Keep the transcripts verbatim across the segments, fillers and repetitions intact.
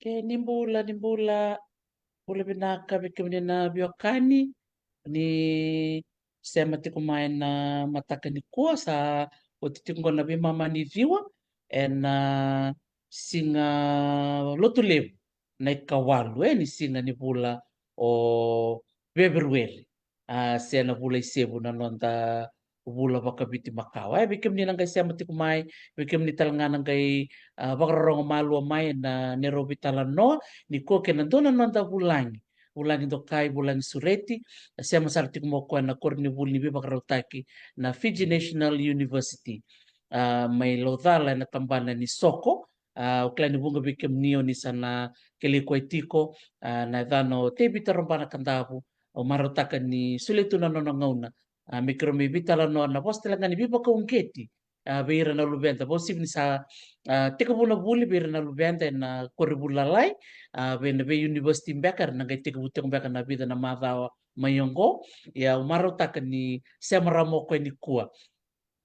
Ke ni bula, ni bula, bula vinaka vei kemuni na veiwekani ni sema tiko mai na mataka ni kua. Sa oti tiko qo na veimama ni ciwa ena siga Lotulevu, na ikawalu e ni siga ni vula o Feperueri, a, se na vula isevu na noda vula vakaviti makawa. E, vei kemuni na qai sema tiko mai, vei kemuni tale ga na qai, a, vakarorogo malua mai ena neirau veitalanoa, ni kua kei na dua na noda vulagi, vulagi dokai, vulagi sureti, a sema sara tiko mai o koya na koronivuli ni veivakarautaki na Fiji National University, a, mai Laucala ena tabana ni Soko. A, au kila ni vuqa vei kemuni o ni sa na kilai koya tiko, a, na yacana o Tevita Robana Kadavu. Au marautaka ni solia tu na nona gauna, a, me keirau mai veitalanoa na vosa tale ga ni veivakauqeti, a, vei ira na luveda. Vakauasivi ni sa, a, tekivu na vuli vei ira na luveda ena koronivuli lalai, a, vei na veiunivesiti beka era na qai tekivu tiko beka na vica na macawa mai oqo. Ia au marautaka ni sema rawa mai o koya ni kua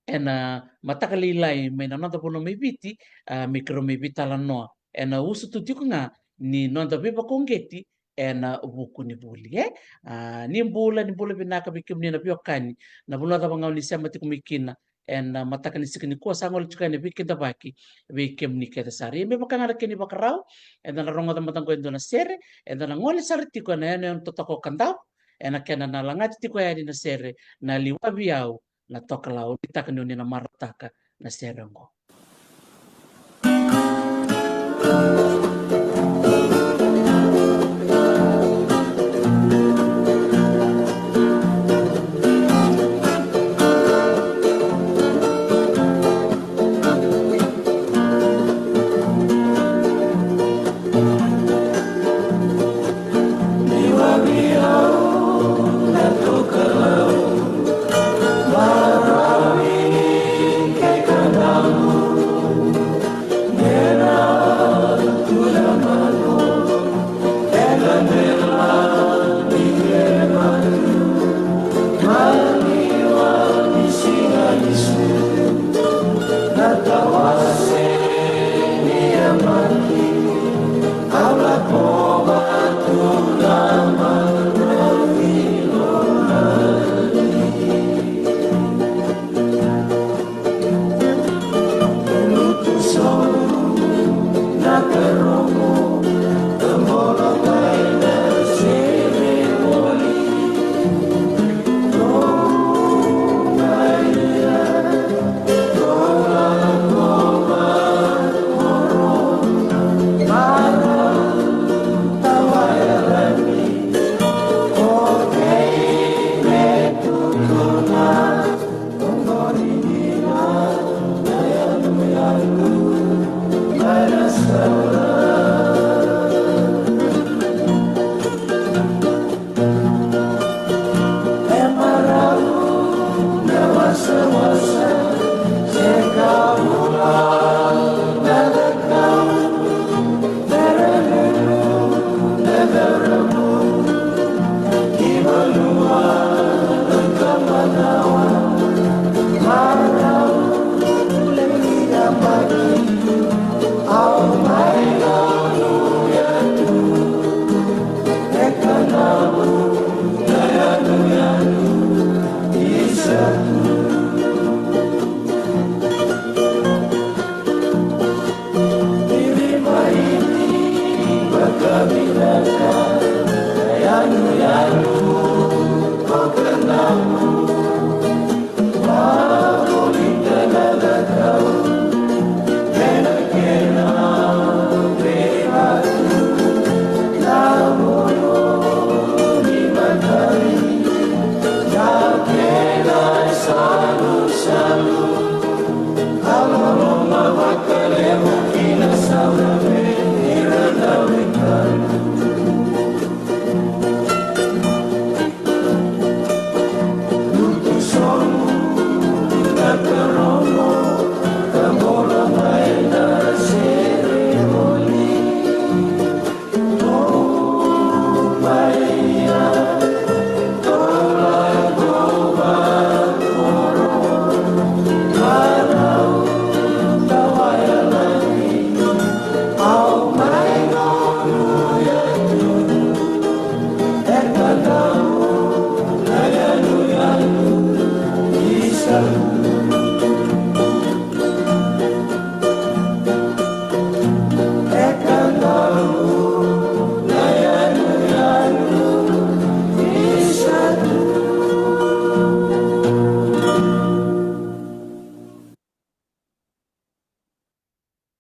ena mataka lailai mai na noda vanua mai Viti, a, me keirau mai veitalanoa ena usutu tiko ga ni noda veivakauqeti ena vuku ni vuli, e? A, ni bula, ni bula vinaka vei kemuni na veiwekani, na vanua cava ga o ni sema tiko mai kina ena mataka ni siga ni kua. Sa gole tiko yani na veikidavaki vei kemuni kece sara. Ia me vaka ga na kena ivakarau, eda na rogoca mada qo e dua na sere, eda na gole sara tiko ena yanuyanu totoka o Kadavu, ena kena na lagati tiko yani na sere Na Liwavi Au Na Tokalau. Au nuitaka ni o ni na marautaka na sere oqo.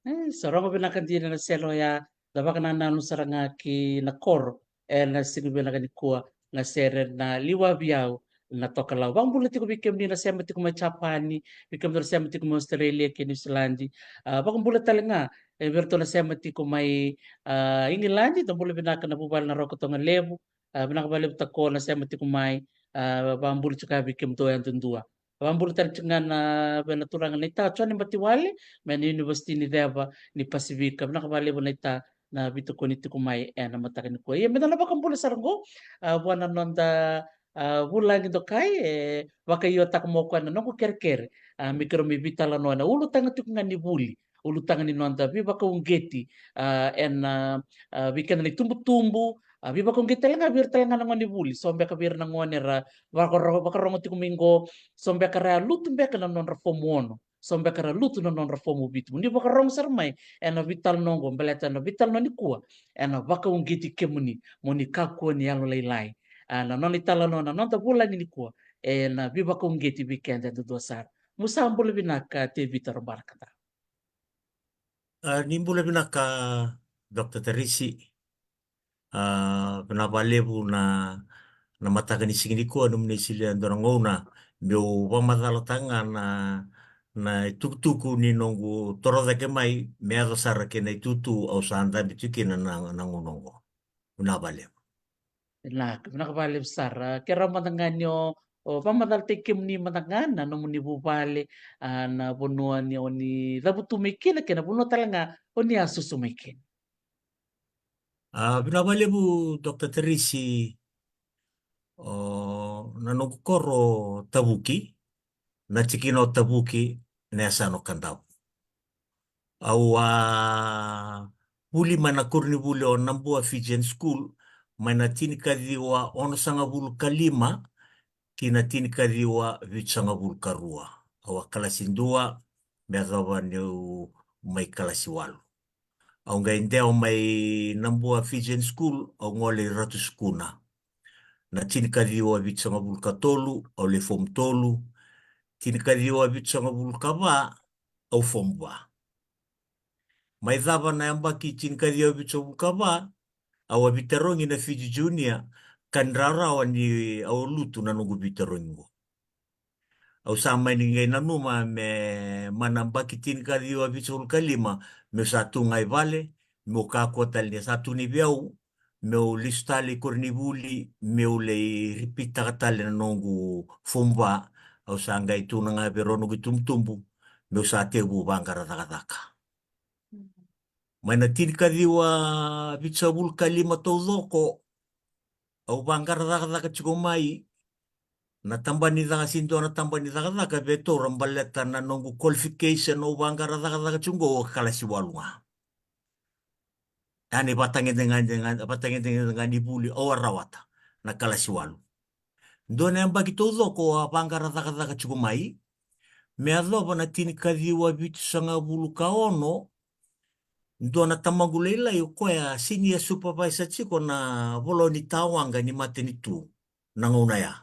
E, sa rogo vinaka dina na sere oya, da vakanananu sara ga ki na koro ena siga vinaka nikua, na sere na Liwa Vei Au na Tokalau. Vakabula tiko vei kemuni na sema tiko mai Japani, vei kemuni na sema tiko mai Australia kei Niusiladi. A, vakabula tale ga e vei iratou na sema tiko mai, a, Igiladi, da bula vinaka na vuvale na Roko Toga Levu. A, vinaka vakalevu tale na sema tiko mai, a, vakabula tiko vei kemudou yadudua. Vakabula tale tiko ga na vei na turaga na ita Jone Batiwale mai na Univesiti ni Ceva ni Pasifika. Vinaka vakalevu na ita na veitokoni tiko mai ena mataka nikua. Ia meda na vakabula sara qo, a, vua na noda, a, vulagi dokai, e vakaiotaka mai o koya na noqu kerekere, a, me keirau mai veitalanoa ena ulutaga tiko ga ni vuli, ulutaga ni noda veivakauqeti, a, ena, a, vei keda na itubutubu, a, veivakauqeti tale ga vei ira tale ga na gone vuli, so beka vei ira na gone era vakaro-, vakarogo tiko mai qo, so beka ra lutu beka na nodra fomu ono, so beka ra lutu na nodra fomu vitu. Mo ni vakarogo sara mai ena veitalanoa qo, baleta na veitalanoa nikua ena vakauqeti kemuni, mo ni kakua ni yalolailai. A, na nona italanoa na noda vulagi nikua ena veivakauqeti vei keda yadudua sara. Mo sa bula vinaka Tevita Robarakata. A, ni bula vinaka, Dokta Tarisi. A, vinaka vakalevu na, na mataka ni siga nikua, nomuni solia e dua na gauna meu vakamacalataka ga na, na itukutuku ni noqu toro cake mai me yaco sara kei na itutu au sa dabe tiko kina na, na gauna oqo. Vinaka vakalevu. Vinaka, vinaka vakalevu sara. Keirau mada ga ni o, o vakamacalataki kemuni mada ga na nomuni vuvale, a, na vanua ni o ni cavutu mai kina kei na vanua tale ga o ni a susu mai kina. A, vinaka vakalevu, Dokta Tarisi. O, na noqu koro Tavuki, na tikina o Tavuki, na yasana o Kadavu. Au a vuli mai na koronivuli o Nabua Fijian School mai na tinikaciwa onosagavulu ka lima ki na tinikaciwa vitusagavulu ka rua. Au a kalasi dua me yacova niu mai kalasi walu. Au qai dewa mai Nabua Fijian School, au gole i Ratu Sukuna. Na tinikaciwa vitusagavulu ka tolu, au lai fomu tolu. Tinikaciwa vitusagavulu ka va, au fomu va. Mai cava na yabaki tinikaciwa vitusagavulu ka va, au a veitarogi na Fiji Junior, ka ni rawarawa ni au lutu na noqu veitarogi qo. Au sa mani qai nanuma me mai na yabaki tinikaciwa vitusagavulu ka lima, meu sa tu ga i vale, meu kakua tale ni sa tu ni vei au, meu lesu tale i koronivuli, meu lai ripitaka tale na noqu fomu va, au sa qai tukuna ga vei rau noqu itubutubu, meu sa tekivu vaqara cakacaka. Mai na tinikaciwa vitusagavulu ka lima taucoko, au vaqara cakacaka tiko mai, na tabana ni caka, se dua na tabana ni cakacaka vei taura baleta na noqu qualification au vaqara cakacaka tiko qo, au kalasi walu ga. Ia na ivakatagedegede ga, ivakatagedegede ga ni vuli au a rawata, na kalasi walu. Dua na yabaki taucoko au a vaqara cakacaka tiko mai, me yacova na tinikaciwa vitusagavulu ka ono, dua na tamaqu lailai o koya senior supervisor tiko na volau ni tawaqa ni matanitu na gauna ya.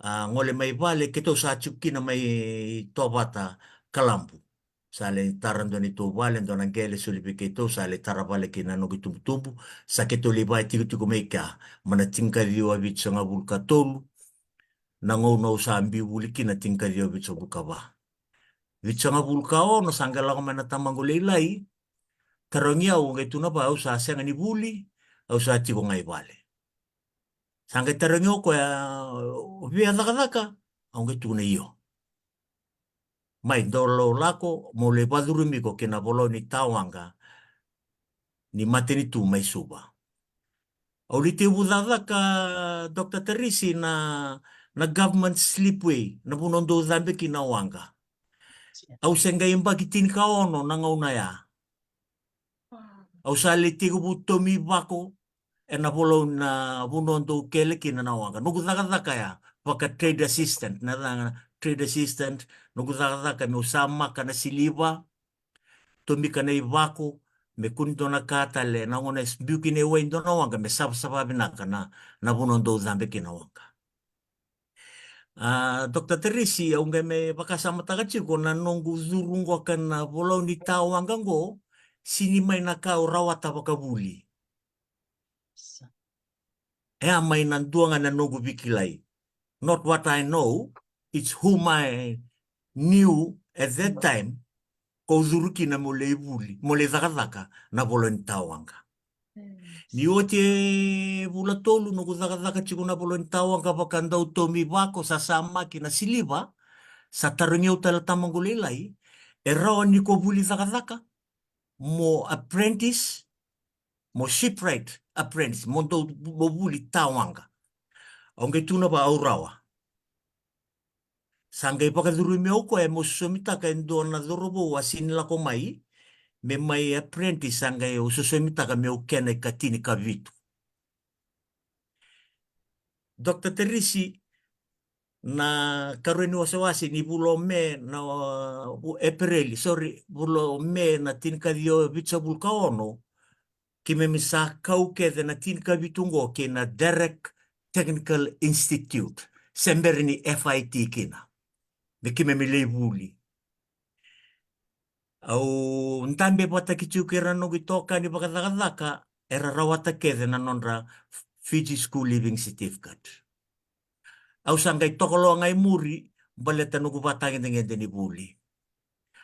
A, gole mai vale, keitou sa tiko kina mai Tovata, Kalabu. Sa lai tara dua neitou vale, dua na qele soli vei keitou, sa lai tara vale kei na noqu itubutubu, sa keitou lai vakaitikotiko mai kea, mai na tinikaciwa vitusagavulu ka tolu, na gauna au sa biu vuli kina tinikaciwa vitusagavulu ka va. Vitusagavulu ka ono sa qai lako mai na tamaqu lailai, tarogi au, au qai tukuna vua au sa sega ni vuli, au sa tiko ga i vale. Sa qai tarogi au o koya, o via cakacaka, au qai tukuna io. Mai, dou lako, mo lai vakacurumi iko ki na volau ni tawaqa ni matanitu mai Suva. Au lai tekivu cakacaka, Dokta Tarisi, na, na government slipway, na vanua dou cabe kina na waqa. Au se qai yabaki tinikaono na gauna ya. Au sa lai tekivu tomi vako ena volau na vanua dou kele kina na waqa. Noqu cakacaka ya, vaka trade assistant, na caka trade assistant, noqu cakacaka meu samaka na siliva, tomika na ivako, me kune dua na ka tale, na gauna e biu kina e wai dua na waqa, me savasava vinaka na, na vanua dou cabe kina na waqa. A, Doctor Teresi, au qai me vakasamataka tiko na noqu curu qoka na volau ni tawaqa qo, sini mai na ka au rawata vakavuli. E a mai na dua ga na noqu vikilai. Not what I know, it's whom I knew at that time. Ko curu kina mo lai vuli, mo lai cakacaka na volau ni tawaqa. Ni oti e vula tolu noqu cakacaka tiko na volau ni tawaqa vakadautau mi vako sa samaki na siliva, sa tarogi au tale tamaqu lailai, e rawa ni ko vuli cakacaka, mo apprentice, mo shipwright apprentice, mo dau mo vuli tawaqa. Au qai tukuna vua au rawa. Sa qai vakacurumi au koya meu sosomitaka e dua na cauravou a sini lako mai, me mai apprentice sa qai au sosomitaka meu kena i katini ka vitu. Doctor Teresi, na karua ni wasewase ni vula o Me na, uh, Epereli, sorry, vula o Me na tinikaciwa vitusagavulu ka ono, keimami sa kau kece na tinikavitu qo kei na Direct Technical Institute, se bera ni F I T kina. Me keimami lai vuli. Au dabe vata ki tiko kei ira na noqu itokani vakacakacaka, era rawata kece na nodra Fiji School Leaving Certificate. Au sa qai tokologa i muri, baleta noqu vatagedegede ni vuli.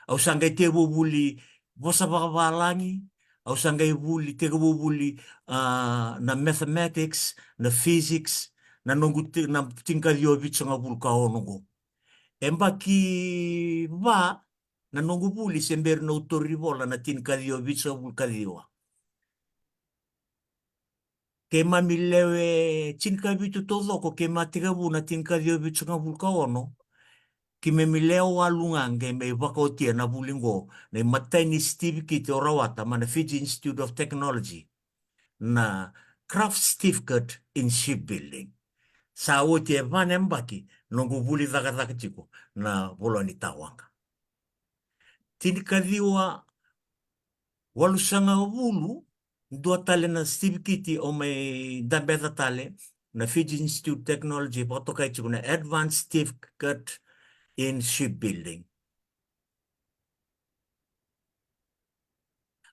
Au sa qai tekivu vuli vosa vakavalagi, au sa qai vuli, tekivu vuli, ah, na mathematics, na physics, na noqu ti-, na tinikaciwa vitusagavulu ka ono qo. E baki va, na noqu vuli se bera ni au tauri vola na tinikaciwa vitusagavulu ka ciwa. Keimami lewe tinikavitu taucoko, keimami tekivu na tinikaciwa vitusagavulu ka ono. Keimami lewe walu ga qai mai vakaotia na vuli qo, na imatai ni sitivikiti au rawata mai na Fiji Institute of Technology, na Craft Certificate in Shipbuilding. Sa oti e va na yabaki noqu vuli cakacaka tiko na volau ni tawaqa. Tinikaciwa walusagavulu, dua tale na sitivikiti au mai dabeca tale, na Fiji Institute Technology, vakatokai tiko na Advanced Certificate in Shipbuilding.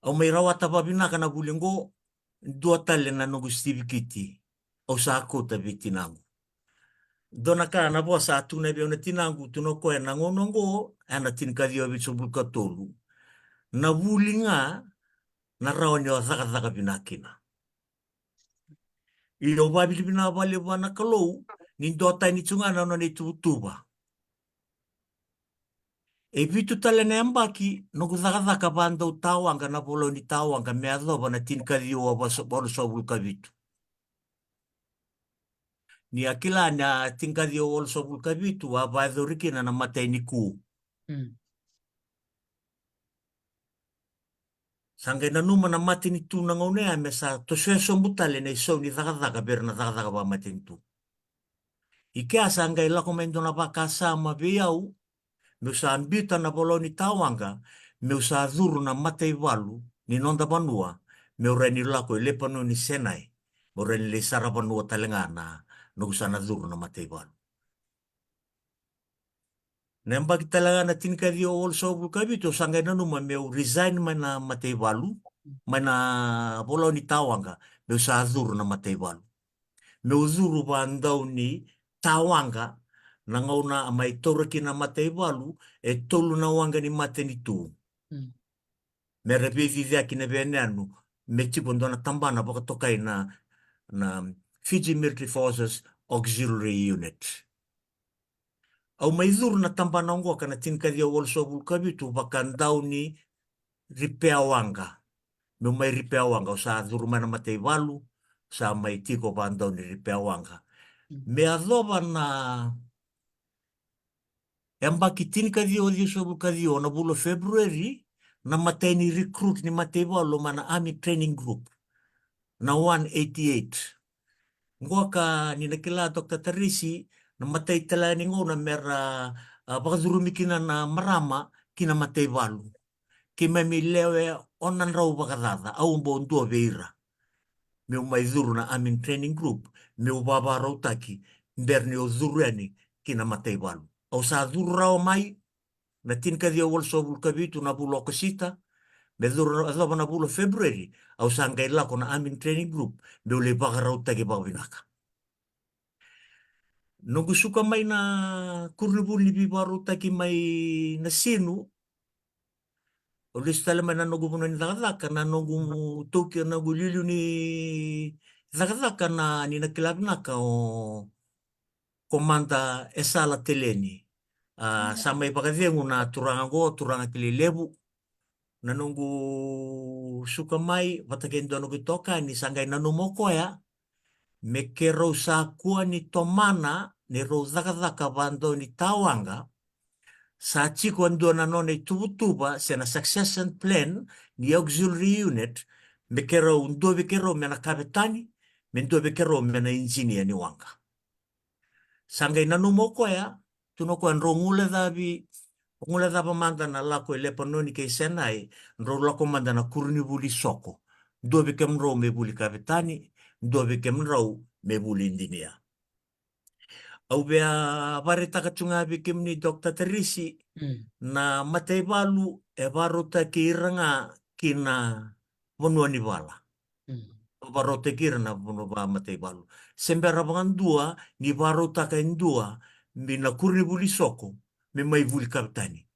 Au mai rawata vavinaka na vuli qo, dua tale na noqu sitivikiti au sa kauta vei tinaqu. Dua na ka na vosa a tukuna vei au na tinaqu, tukuna o koya na gauna qo, ena tinikaciwa vitusagavulu ka tolu, na vuli ga na rawa ni o cakacaka vinaka kina. Ia au vakavinavinaka vakalevu vua na Kalou ni duatani tu ga na nona ituvatuva. E vitu tale na yabaki noqu cakacaka vakadautawaqa na volau ni tawaqa me yacova na tinikaciwa walusagavulu ka vitu. Ni a kila na tinikaciwa walusagavulu ka vitu a vakayacori kina na matai ni ku. Mm. Sa qai nanuma na matanitu na gauna ya me sa tosoya sobu tale na isau ni cakacaka vei ira na cakacaka vakamatanitu. I kea sa qai lako mai dua na vakasama vei au, meu sa biuta na volau ni tawaqa, meu sa curu na mataivalu ni noda vanua, meu rawa ni lako i Lepanoni, Senai, meu rawa ni lai saravanua tale ga na noqu sa na curu na mataivalu. Na yabaki tale ga na tinikaciwa walusagavulu ka vitu, au sa qai nanuma meu resign mai na mataivalu, mai na volau ni tawaqa, meu sa curu na mataivalu. Meu curu vakadautawaqa, na gauna a mai taura kina na mataivalu e tolu na waqa ni matanitu. Mm. Me ra veiciciyaki na veiyanuyanu, me tiko dua na tabana vakatokai na, na Fiji Military Forces Auxiliary Unit. Au mai curu na tabana oqo ka na tinikaciwa walusagavulu ka vitu vakadautawaqa. Meu mai ripea waqa, au sa curu mai na mataivalu, sa mai tiko vakadautawaqa. Mm. Me yacova na yabaki tinikaciwa ciwasagavulu ka ciwa, na vula o February, na imatai ni recruit ni mataivalu mai na Army Training Group, na one eighty-eight. Qoka ni na kila Doctor Tarisi, na imatai tale ni gauna me ra, a, vakacurumi kina na marama ki na mataivalu. Keimami lewe ono na drau vakacaca, au bau dua vei ira. Meu mai curu na Army Training Group, meu vakavakarautaki, bera niu curu yani ki na mataivalu. Au sa curu rawa mai na tinikaciwa walusagavulu ka vitu na vula o Okosita, me curu yacova na vula o February, au sa qai lako na Army Training Group, meu lai vakarautaki vakavinaka. Noqu suka mai na koronivuli ni veivakarautaki mai Nasinu, au lesu tale mai na noqu vanua ni cakacaka, na noqu taukei, na noqu iliuliu ni cakacaka na, ni na kila vinaka o Komada Esala Teleni. A, sa mai vakacegu na turaga oqo, turaga kilai levu. Na noqu suka mai vata kei dua noqu itokani, sa qai nanuma o koya me keirau sa kua ni tomana neirau cakacaka vakadaunitawaqa. Sa tiko e dua na nona ituvatuva se na succession plan ni auxiliary unit, me keirau, dua vei keirau me na kavetani, me dua vei keirau me na ijinia ni waqa. Sa qai nanuma o koya, tukuna o koya, drau guilecavi, guilecava mada na lako i Lepanoni kei Senai, drau lako mada na koronivuli soko. Dua vei kemudrau me vuli kavetani, dua vei kemudrau me vuli ijinia. Au via vakaraitaka tu ga vei kemuni, Doctor Tarisi, na mataivalu e vakarautaki ira ga ki na vanua ni vala. Vakarautaki ira na vanua vakamataivalu. Se bera vakadua ni vakarautaka e dua mai na koronivuli soko me mai vuli kavetani.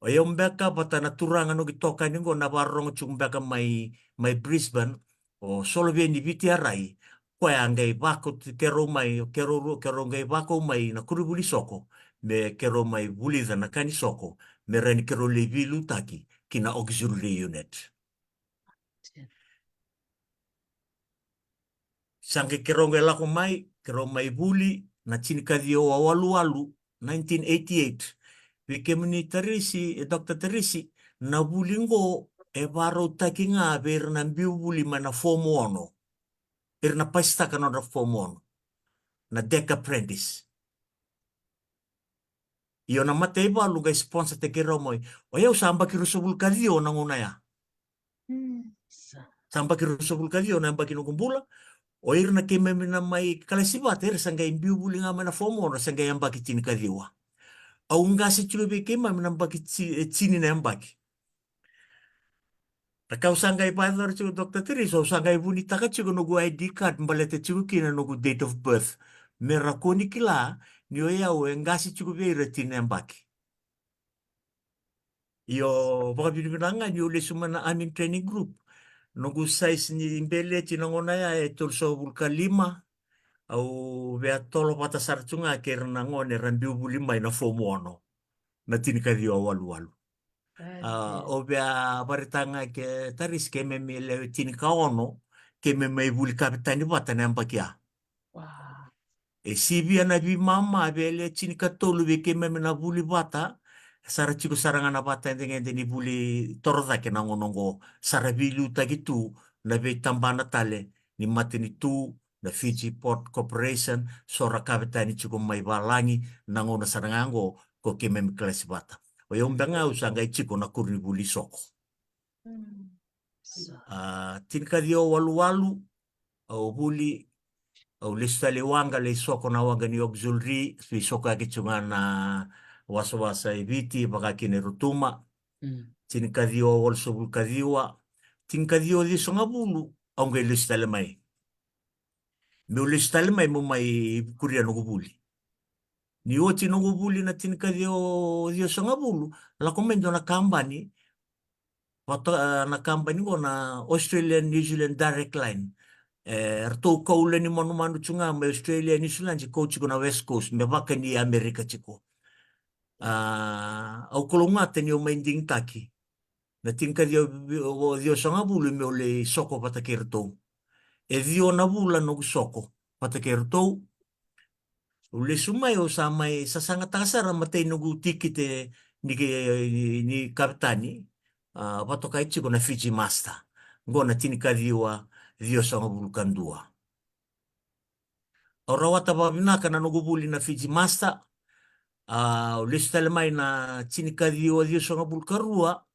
O yau beka vata na turaga noqu itokani oqo na vakarorogo tiko beka mai, mai Brisbane, o Solovia ni Viti Arai, koya a qai vakau keirau mai, keirau, keirau qai vakau mai na koronivuli soko, me keirau mai vulica na ka ni soko, me rawa ni keirau lai veiliutaki ki na auxiliary unit. Sa qai keirau qai lako mai, keirau mai vuli na tinikaciwa waluwalu, nineteen eighty-eight. Vei kemuni Tarisi, e Doctor Tarisi, na vuli oqo e vakarautaki ga vei ira na biu vuli mai na form ono. Ira na pasitaka nodra form ono. Na Dec Apprentice. Io, na mataivalu qai sponsor-taki keirau mai. O yau sa yabaki ruasagavulu ka ciwa na gauna ya. Sa yabaki ruasagavulu ka ciwa na yabaki noqu bula. O ira na keimami na mai kalasi vata, ira sa qai biu vuli ga mai na form ono, sa qai yabaki tinikaciwa. Au qase tiko vei keimami na yabaki ti-, e, tini na yabaki. Na ka au sa qai vakayacora tiko, Doctor Tarisi, au sa qai vunitaka tiko noqu I D card, baleta tiko kina noqu date of birth. Me ra kua ni kila ni o yau e qase tiko vei ira tini na yabaki. Io, vakavinavinaka ga niu lesu mai na Army Training Group. Noqu size ni beleti na gauna ya e tolusagavulu ka lima. Au via tolo vata sara tu ga kei ira na gone ra biu vuli mai na form ono. Na tinikaciwa waluwalu. A, au via vakaraitaka ga, ke Tarisi, keimami lewe tinikaono, keimami mai vuli kavetani vata na yabaki ya. E sivia na veimama, vei lewe tinikatolu vei keimami na vuli vata, sa ra tiko sara ga na ivakatagedegede ni vuli torocake na gauna oqo, sa ra veiliutaki tu na veitabana tale ni matanitu, na Fiji Port Corporation, so ra kavetani tiko mai valagi na gauna sara ga oqo ko keimami kalasi vata. O yau beka ga au sa qai tiko na koronivuli soko. A, tinikaciwa waluwalu, au vuli, au lesu tale i waqa, lai soko na waqa ni auxiliary, veisoko yake tiko ga na wasawasa e Viti, vaka kina e Rotuma. Tinikaciwa walusagavulu ka ciwa, tinikaciwa ciwasagavulu, au qai lesu tale mai. Meu lesu tale mai meu mai kuria noqu vuli. Ni oti noqu vuli na tinikaciwa ciwasagavulu, lako mai dua na kabani, vata, a, na kabani qo na Australian New Zealand Direct Line. E, ratou kau lewe ni manumanu tu ga mai Australia, New Zealand, kau tiko na West Coast, me vaka ni Amerika tiko. A, au kalougata niu mai digitaki na tinikaciwa ciwasagavulu meu lai soko vata kei ratou. E ciwa na vula noqu soko vata kei ratou. Au lesu mai, au sa mai sasagataka sara matai noqu tikite ni ke-, ni, ni kavetani, a, vakatokai tiko na Fiji Master. Qo na tinikaciwa ciwasagavulu ka dua. Au rawata vakavinaka na noqu vuli na Fiji Master. A, au lesu tale mai na tinikaciwa ciwasagavulu ka rua,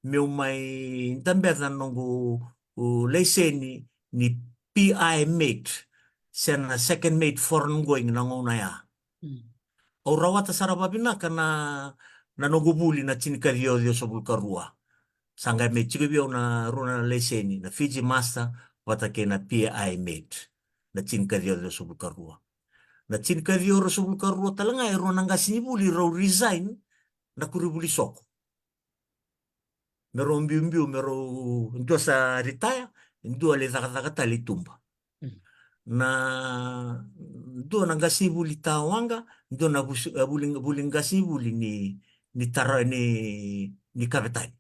meu mai dabeca noqu, u, laiseni ni P I mate, se na second mate foreign going na gauna ya. Au rawata sara vavinaka na, na noqu vuli na tinikaciwa ciwasagavulu ka rua. Sa qai mai tiko vei au na rua na laiseni, na Fiji Master vata kei na P I Med. Na tinikaciwa ciwasagavulu ka rua. Na tinikaciwa ruasagavulu ka rua tale ga e rua na qasenivuli rau resign na kurivuli soko. Me rau biubiu, me rau dua sa retire, dua lai cakacaka tale i tuba. Mm. Na dua na qasenivuli tawaqa, dua na vusi-, eh, vuli, vuli qasenivuli ni, ni tara, ni, ni kavetani.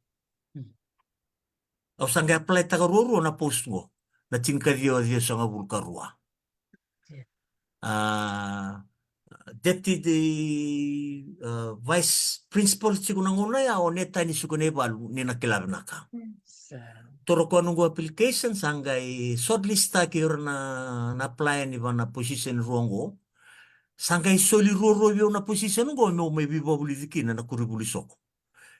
Mm. Au sa qai apply taka ruarua na post qo, na tinikaciwa ciwasagavulu ka rua. Yeah. Ah, deputy, ah, vice principal tiko na gauna ya o Netani Sukanaivalu, ni na kila vinaka. Yes, sir. Toro koya noqu application, sa qai shortlist taki ira na, na apply ni va na position rua qo. Sa qai soli ruarua vei au na position qo, meu mai veivakavulici kina na kurivuli soko.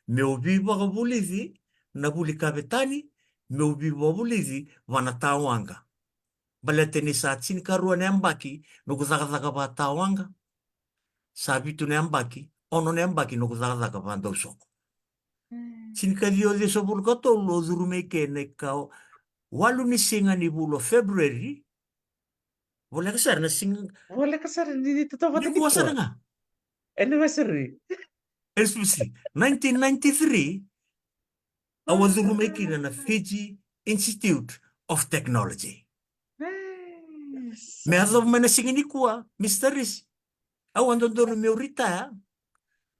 Meu veivakavulici na vuli kavetani, meu veivakavulici va na tawaqa. Baleta ni sa tinikarua na yabaki noqu cakacaka va tawaqa. Sa vitu na yabaki, ono na yabaki noqu cakacaka va dausoko. Mm. Tinikaciwa ciwasagavulu ka tolu, au curu mai ke na ikawalu ni siga ni vula o February. Voleka sara na siga. Voleka sara ni, ni totovata nikua. Nikua sara ga. Anniversary. Especially nineteen ninety-three, au a curu mai kina na Fiji Institute of Technology. Yes. Me yacova mai na siga nikua, Mister Risi, au a dodonu meu retire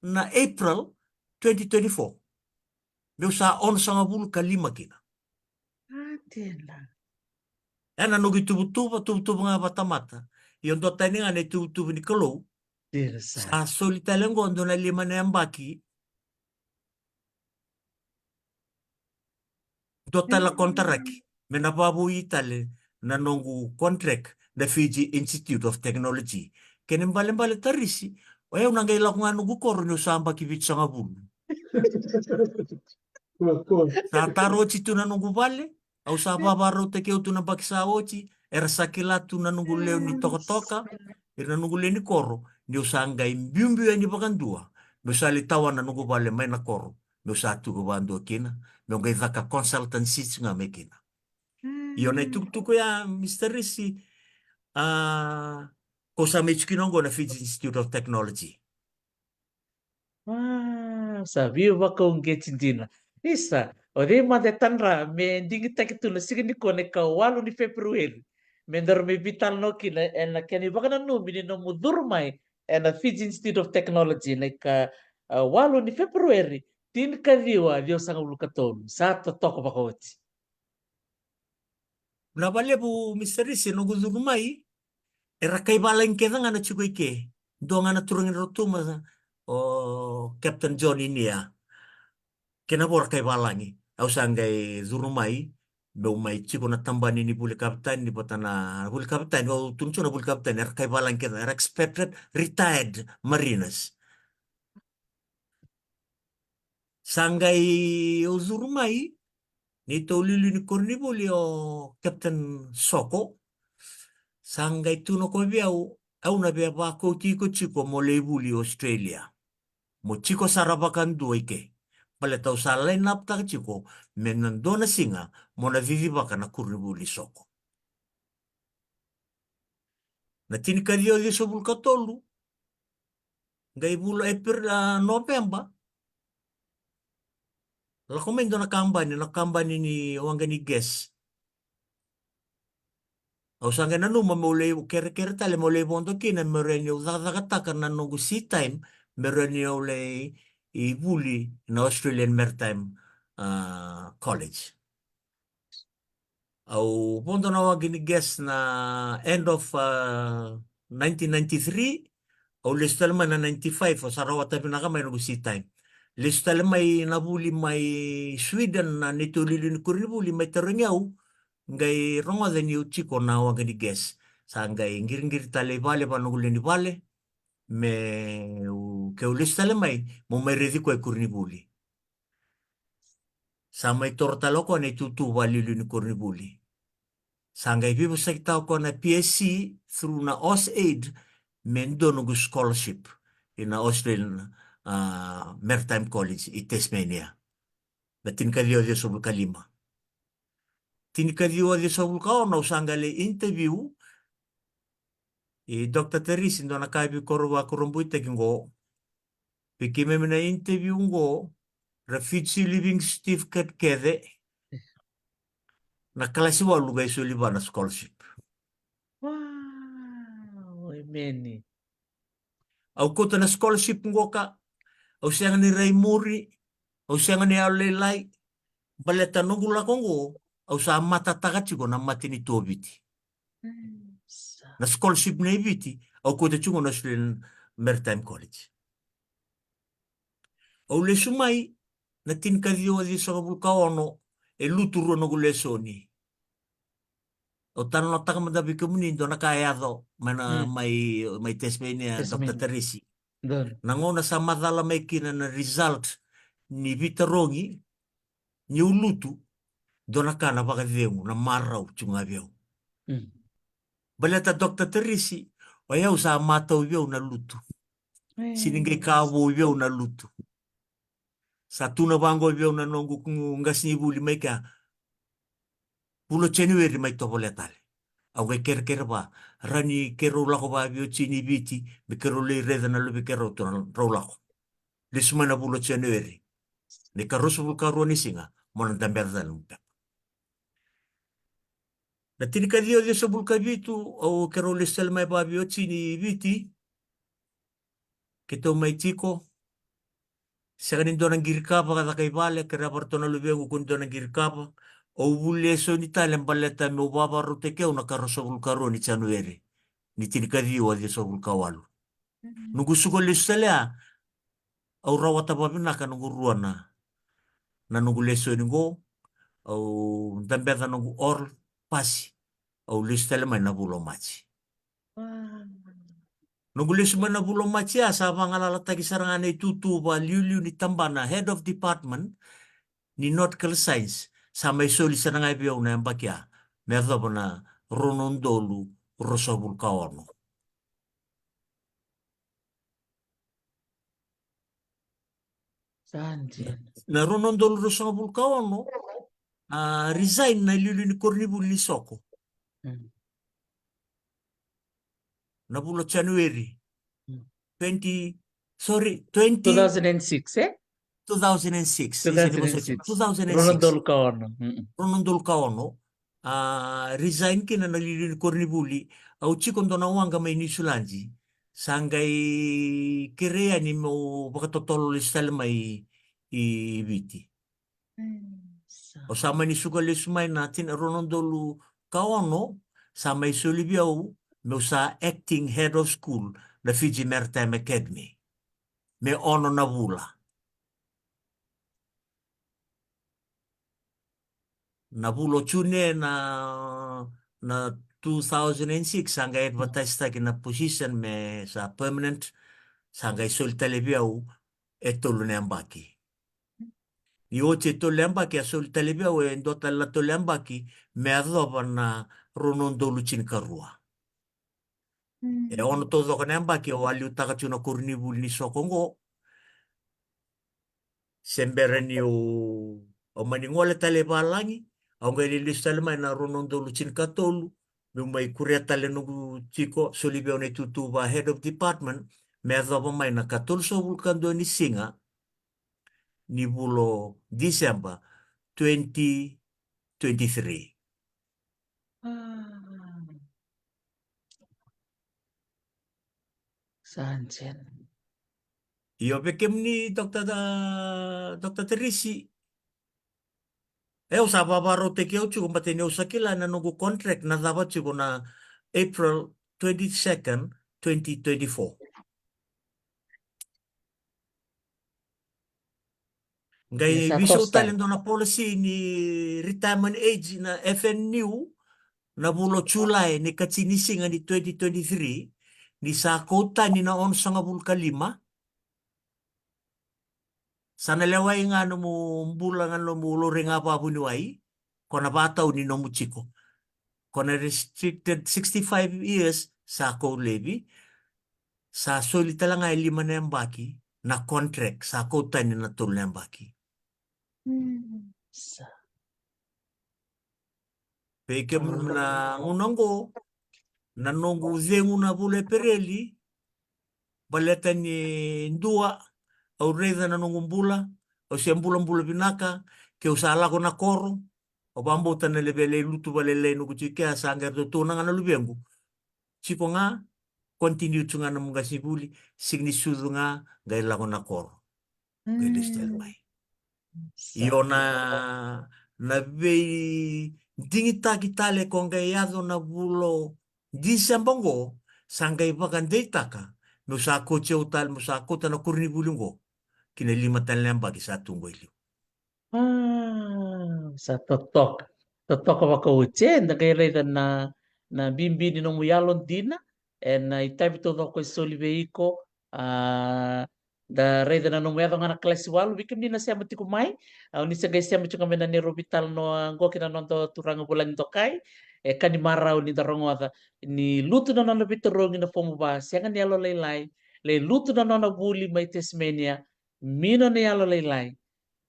na April twenty twenty-four. Meu sa onosagavulu ka lima kina. Ah, dina. Ena noqu ituvatuva, tuvatuva ga vatamata. Ia dua tani ga na ituvatuva ni Kalou. Dina sa. Sa soli tale qo dua na lima na yabaki. Dua tale na konitaraki me na vakavoui tale na noqu contract na Fiji Institute of Technology. Kena ibalebale Tarisi, o yau na qai lako ga noqu koro niu sa yabaki vitusagavulu. Sa taro oti tu na noqu vale, au sa vakavakarautaki au tu na yabaki sa oti, era sa kila tu na noqu lewe ni tokatoka, ira na noqu lewe ni koro, niu sa qai biubiu yani vakadua meu sa lai tawana na noqu vale mai na koro, meu sa tuku vakadua kina, meu qai caka consultancy ga mai kina. Io, na itukutuku ya, Mister Risi, a, ko sa mai tiko kina oqo na Fiji Institute of Technology. A, sa veivakauqeti dina. Isa, o cei mada e tadra me digitaki tu na siga nikua na ikawalu ni February me daru mai veitalanoa kina ena kena ivakananumi ni nomu curu mai ena Fiji Institute of Technology na ika, a, walu ni February, tinikaciwa ciwasagavulu ka tolu. Sa totoka vakaoti. Na valevu, Mister Risi, noqu curu mai, era kai valagi kece ga na tiko i ke. Dua ga na turaga ni Rotuma, o Captain John Inia. Kena vo ra kai valagi. Au sa qai curu mai, meu mai tiko na tabana ni vuli kavetani, ni vata na vuli kavetani, au tukuna tiko na vuli kavetani, era kai valagi kece, era expected retired mariners. Sa qai au curu mai, neitou iliuliu ni koronivuli o Captain Soko. Sa qai tukuna o koya vei au, au na via vakauti iko tiko mo lai vuli Australia. Mo tiko sara vakadua i ke. Baleta au sa line up taka tiko me na dua na siga mo na cicivaka na koronivuli Soko. Na tinikaciwa ciwasagavulu ka tolu, qai vula April, a, November. Lako mai dua na kabani, na kabani ni waqa ni gas. Au sa qai nanuma meu lai kerekere tale meu lai vodo kina, me rawa niu cakacakataka na noqu sea time, me rawa niu lai vuli na Australian Maritime, a, College. Au vodo na waqa ni gas na end of, a, nineteen ninety-three, au lesu tale mai na ninety-five, au sa rawata vinaka mai noqu sea time. Lesu tale mai na vuli mai Sweden, na neitou iliuliu ni koronivuli mai tarogi au, qai rogoca niu tiko na waqa ni gas. Sa qai qiriqiri tale i vale vua noqu lewe ni vale, meu, keu lesu tale mai, meu mai raici koya e koronivuli. Sa mai toro tale o koya na itutu vakaliuliu ni koronivuli. Sa qai veivosakitaka o koya na P S C through na AusAID me dua noqu scholarship. ina Australian, a, Maritime College i Tasmania. Na tinikaciwa ciwasagavulu ka lima. Tinikaciwa ciwasagavulu ka ono au sa qai lai interview i Doctor Teresi, dua na ka vei koro vakurabuitaki qo. Vei keimami na interview qo, refugee living certificate kece. Na kalasi walu qai soli vua na scholarship. Wow, emeni. Au kauta na scholarship qoka, au sega ni rai muri, au sega ni yalo lailai, baleta noqu lako qo, au sa matataka tiko na matanitu o Viti. Mm, sa. Na scholarship nei Viti, au kauta tiko na Australian Maritime College. Au lesu mai, na tinikaciwa ciwasagavulu ka ono, e lutu rua noqu lesoni. Au talanoataka mada vei kemuni dua na ka e yaco mai na, mm, mai, mai Tasmania, Tasmania. Doctor Teresi. Donu. Na gauna sa macala mai kina na result ni veitarogi, niu lutu, dua na ka na vakacegu, na marau tiko ga vei au. Mm. Baleta Doctor Teresi, o yau sa matau vei au na lutu. E. Sega ni qai ka vou vei au na lutu. Sa tu na vaqo vei au na noqu qasenivuli mai kea. Vula o January mai tovolea tale. Au qai kerekere vua, rawa ni keirau lako vua vei Otini i Viti, me keirau lai raica na luve keirau, tou na rau lako. Lesu mai na vula o January. Na ikaruasagavulu ka rua ni siga, mo na dabeca tale nomu pepa. Na tinikaciwa ciwasagavulu ka vitu, au keirau lesu tale mai vua vei Otini i Viti. Keitou mai tiko. Sega ni dua na qirikava ka caka i vale, kerea vua ratou na luvequ, kua ni dua na qirikava. Au vuli lesoni tale baleta meu vakavakarautaki au na ikaruasagavulu ka rua ni January. Ni tinikaciwa ciwasagavulu ka walu. Mm. Noqu suka lesu tale ya, au rawata vakavinaka noqu rua na, na noqu lesoni qo, au dabeca noqu oral, pasi, au lesu tale mai na vula o Maji. Wow. Noqu lesu mai na vula o Maji ya sa vagalalataki sara ga na itutu vakaliuliu ni tabana, head of department ni nautical science, sa mai soli sara ga vei au na yabaki ya, me yacova na rua na udolu ruasagavulu ka ono. Sa dina. Na rua na udolu ruasagavulu ka ono, a, resign na iliuliu ni koronivuli ni Soko. Mm. Na vula o January. Mm. Twenty, sorry, twenty. Two thousand and six, e? Two thousand and six. Two thousand and six. Two thousand and six. Rua na udolu ka ono. Mm-mm. Rua na udolu ka ono. A, resign kina na iliuliu ni koronivuli. Au tiko dua na waqa mai Niusiladi. Sa qai kerei yani meu vakatotolo lesu tale mai i Viti. Mm, sa. Au sa mani suka lesu mai na tina, rua na udolu ka ono, sa mai soli vei au meu sa acting head of school na Fiji Maritime Academy. Me ono na vula. Na vula o June na, na two thousand and six, sa qai advertise taki na position me sa permanent, sa qai soli tale vei au e tolu na yabaki. Ni oti e tolu na yabaki, a soli tale vei au e dua tale na tolu na yabaki, me yacova na rua na udolu tinikarua. Mm. E ono taucoko na yabaki au a liutaka tiko na koronivuli ni Soko qo. Se bera niu, au mani gole tale i valagi, au qai lai lesu tale mai na rua na udolu tinikatolu, meu mai kuria tale noqu tiko, soli vei au na itutu va head of department, me yacova mai na ikatolusagavulu ka dua ni siga ni vula o December twenty twenty-three. Ah. Sa dina. Io, vei kemuni, Doctor, da, Doctor Teresi. E, au sa vakavakarautaki au tiko, baleta ni au sa kila na noqu contract na cava tiko na April twenty-second, twenty twenty-four. Qai veisau tale dua na policy ni retirement age na F N U, na vula o Julai ni ikatini ni siga ni twenty twenty-three, ni sa kau tani na onosagavulu ka lima. Sa na lewai ga nomu bula, ga nomu laurai ga vakavuniwai, ko na vakatau ni nomu tiko. Ko na restricted sixty-five years sa kau laivi. Sa soli tale ga e lima na yabaki na contract, sa kau tani na tolu na yabaki. Mm, sa. Vei kemuni na gauna oqo, na noqu cegu na vula Epereli, baleta ni dua, au raica na noqu bula, au se bulabula vinaka, keu sa lako na koro, au vakabauta na levu e lai lutu vakalailai noqu tiko kea, sa qai ratou tukuna ga na luvequ. Tiko ga, continue tu ga na nomu qasenivuli, sega ni sucu ga, qai lako na koro. Qai lesu tale mai. Io, na, na veidigitaki tale ko qai yaco na vula o Diseba oqo, sa qai vakadeitaka meu sa kauti au tale, meu sa kauta na koronivuli oqo ki na lima tale na yabaki sa tu oqo e liu. Ah, sa totoka. Totoka vakaoti, e, da qai raica na, na bibi ni nomu yalodina ena itavi taucoko e soli vei iko. A, da raica na nomu yaco ga na kalasi walu, vei kemuni na sema tiko mai. Au ni se qai sema tiko ga mai na neirau veitalanoa oqo kei na noda turaga vulagi dokai. E ka ni marau ni da rogoca ni lutu na nona veitarogi na fomu va, sega ni yalolailai. Lai lutu na nona vuli mai Tasmania, mino na yalolailai.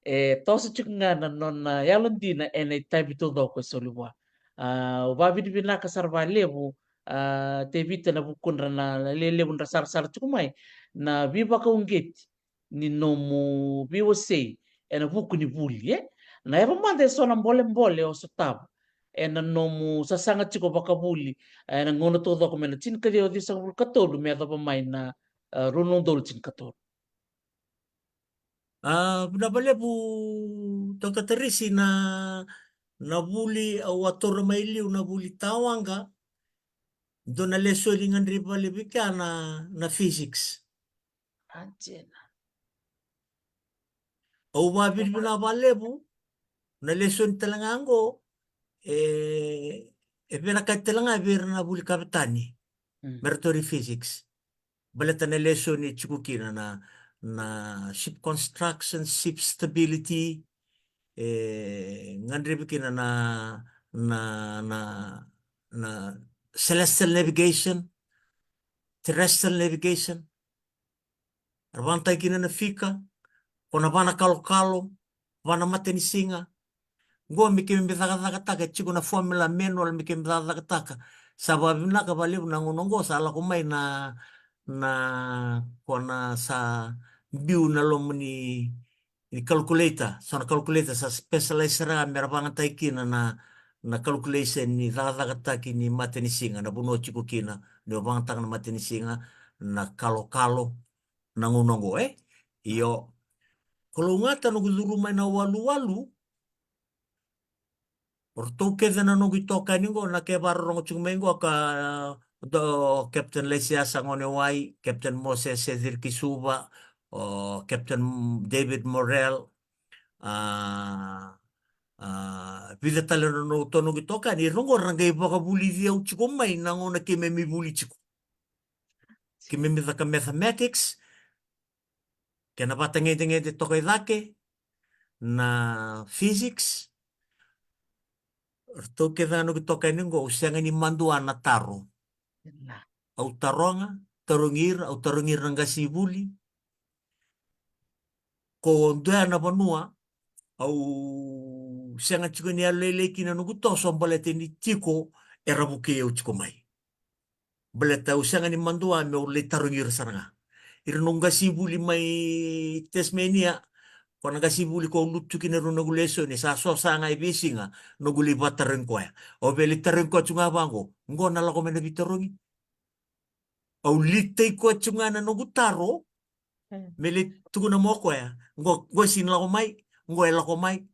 E toso tiko ga na nona yalodina ena itavi taucoko e soli vua. A, au vakavinavinaka sara vakalevu, a, Tevita, na vukudra na, na lelevudra sarasara tiko mai na veivakauqeti ni nomu veiwasei ena vuku ni vuli, e? Na yava mada eso na bolebole o sotava ena nomu sasaga tiko vakavuli ena gauna taucoko mai na tinikaciwa ciwasagavulu ka tolu me yacova mai na, a, rua na udolu tinikatolu. A, vinaka vakalevu, Doctor Tarisi, na, na vuli au a taura mai liu, na vuli tawaqa, dua na lesoni gadrevi vakalevu kea na, na physics. Au vakavinavinaka vakalevu, na lesoni tale ga oqo, e, e vinakati tale ga vei ira na vuli kavetani, mm, me ratou ri physics. Baleta na lesoni e tiko kina na, na ship construction, ship stability, e gadrevi kina na, na, na, na celestial navigation, terrestrial navigation. Era vakayagataki kina na fika, ko na va na kalokalo, va na matanisiga. Qo me keimami cakacakataka, e tiko na formula manual me keimami cakacakataka. Sa vakavinaka vakalevu na gauna oqo sa lako mai na, na, ko na sa biu na loma ni, ni calculator. So na calculator sa specialize sara ga me ra vakayagataki kina na, na calculation ni cakacakataki ni matanisiga, na vanua tiko kina, ni vakayagataka na matanisiga, na kalokalo, na gauna oqo, e? Io. Kalougata noqu curu mai na waluwalu. O ratou kece na noqu itokani qo, na ke vakarorogo tiko mai qo, ka, o Captain Laisiasa Gonewai, Captain Moses Secirikisuva, o Captain David Morrell, a, a, vica tale na noqu, to noqu itokani, ira qo ra qai vakavulici au tiko mai na gauna keimami vuli tiko. Keimami caka mathematics, kei na vatagedegede toka i cake, na physics. Ratou kece ga noqu itokani qo, au sega ni madua na taro. Au taroga, tarogi ira, au tarogi ira na qasenivuli. Ko dua na vanua au sega tiko ni yalolailai kina noqu toso, baleta ni tiko era vukei au tiko mai. Baleta au sega ni madua meu lai tarogi ira sara ga. Ira noqu qasenivuli mai Tasmania, ko na qasenivuli ko au lutu kina rau noqu lesoni, sa so sa ga e veisiga noqu lai vakatarogi koya. Au via lai tarogi koya tu ga vaqo, qo na lako mai na veitarogi. Au litai koya tu ga na noqu taro, me lai tukuna mo koya, qo, qo sega ni lako mai, qo e lako mai.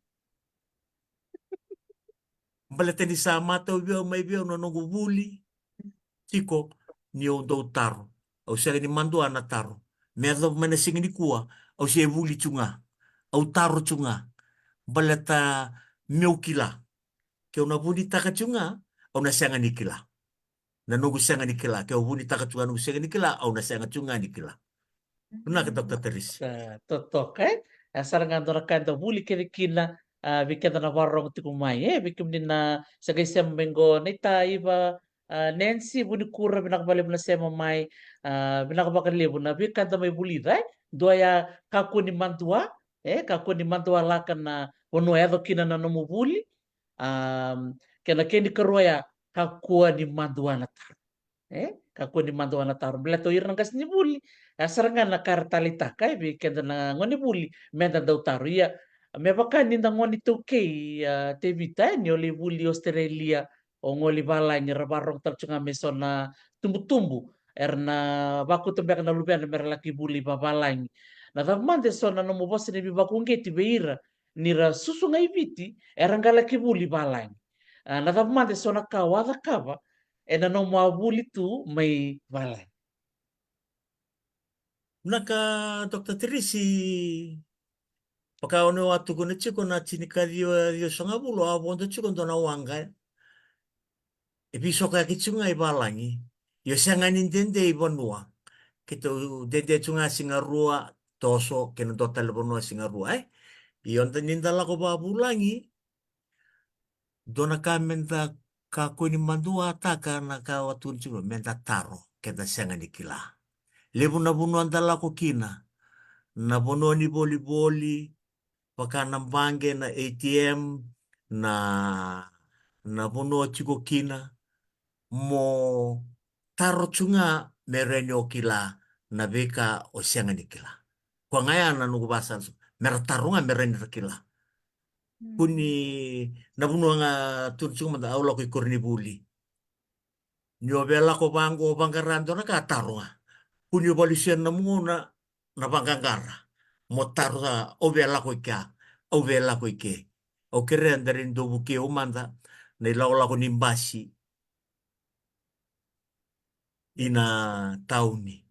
Baleta ni sa matau vei au, mai vei au na noqu vuli tiko ni au dau taro. Au sega ni madua na taro. Me yacova mai na siga nikua, au se vuli tu ga. Au taro tu ga. Baleta meu kila. Keu na vunitaka tu ga, au na sega ni kila. Na noqu sega ni kila. Keu vunitaka tu ga noqu sega ni kila, au na sega tu ga ni kila. Vinaka, Doctor Tarisi. Sa totoka, e? E sara ga dua na ka eda vuli kece kina, a, vei keda na vakarorogo tiko mai, e? Vei kemuni na sa qai sema mai qo, na ita iva, A, Nancy Vunikura, vinaka vakalevu na sema mai. A, vinaka vakalevu na veika da mai vulica, e. Dua ya, kakua ni madua, e, kakua ni madua laka na vanua e yaco kina na nomu vuli. A, kena kena ikarua ya, kakua ni madua na taro. E, kakua ni madua na taro. Baleta o ira na qasenivuli, e, sara ga na ka era taleitaka, e, vei keda na gonevuli, meda dau taro. Ia, me vaka ni da gone iTaukei, a, Tevita, e, ni o lai vuli Australia, o gole i valagi, ra varogo tale tu ga me so na tubutubu era na vakauta beka na luvena me ra laki vuli vavalagi. Na cava mada e so na nomu vosa ni veivakauqeti vei ira ni ra susu ga i Viti, era qai laki vuli valagi? A, na cava mada e so na ka o a cakava ena nomu a vuli tu mai valagi? Vinaka, Doctor Teresi. Vaka o ni a tukuna tiko, na tinikaciwa ciwasagavulu a vodo tiko dua na waqa. E veisokoyaki tiko ga i valagi. Io, sega ni dede i vanua. Keitou dede tiko ga siga rua, toso, kei na dua tale vanua siga rua, e? Io, da ni da lako vavulagi, dua na ka meda kakua ni maduataka, na ka au a tukuna tiko, meda taro keda sega ni kila. Levu na vanua da lako kina, na vanua ni volivoli, vaka na baqe, na A T M, na, na vanua tiko kina, mo taro tu ga me rawa ni o kila na veika o sega ni kila. Koya ga ya na noqu vasala, me ra taro ga me rawa ni ra kila. Kua ni, na vanua ga tukuna tiko mada, au lako i koronivuli. Ni o via lako vaqo, o vaqara dua na ka, taro ga. Kua ni o valusia na nomu gauna na vaqaqara, mo taro sa, au via lako i kea, au via lako i ke. Au kerea da rawa ni dau vukei au mada na ilakolako ni basi ina tauni.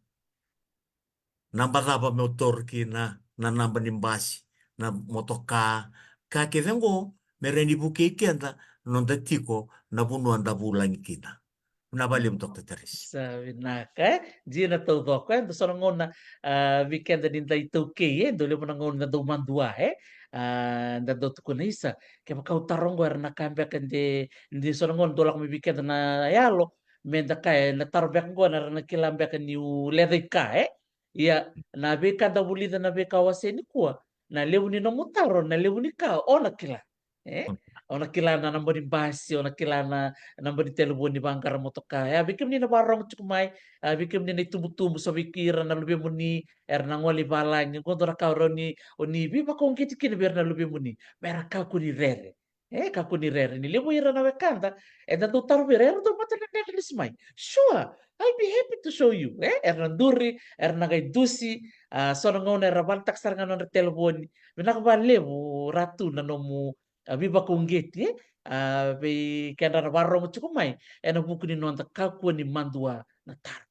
Naba cava meu taura kina, na naba ni basi, na motoka, ka kece oqo me rawa ni vukei keda na noda tiko na vanua da vulagi kina. Vinaka vakalevu, Doctor Teresi. Sa vinaka, e? Dina taucoko, e? Da so na gauna, a, vei keda ni da iTaukei, e? Dau levu na gauna da dau madua, e? A, da dau tukuna, isa, kevaka au taro oqo era na ka beka de, de so na gauna dau lako mai vei keda na yalo, me da kaya, e, na taro beka oqo na ra na kila beka niu leca i ka, e? Ia, na veika da vulica, na veika au wasea nikua, na levu ni nomu taro, na levu ni ka o na kila. E? O na kila na naba ni basi, o na kila na naba ni telefoni vaqara motoka. E, a, vei kemuni na vakarorogo tiko mai, a, vei kemuni na itubutubu, so vei ira na luvemuni era na gole i valagi, qo dua na ka o rawa ni, o ni veivakauqeti kina vei ira na luvemuni, me ra kakua ni rere. E, kakua ni rere. Ni levu ira na wekada eda dau taro vei ira, era dau matadredredre lesu mai. Sure, I'll be happy to show you. E, era na duri, era na qai dusi, a, so na gauna era valetaka sara ga na nodra telefoni. Vinaka vakalevu Ratu na nomu, a, veivakauqeti, e, a, vei kedra na vakarorogo tiko mai ena vuku ni noda kakua ni madua na taro.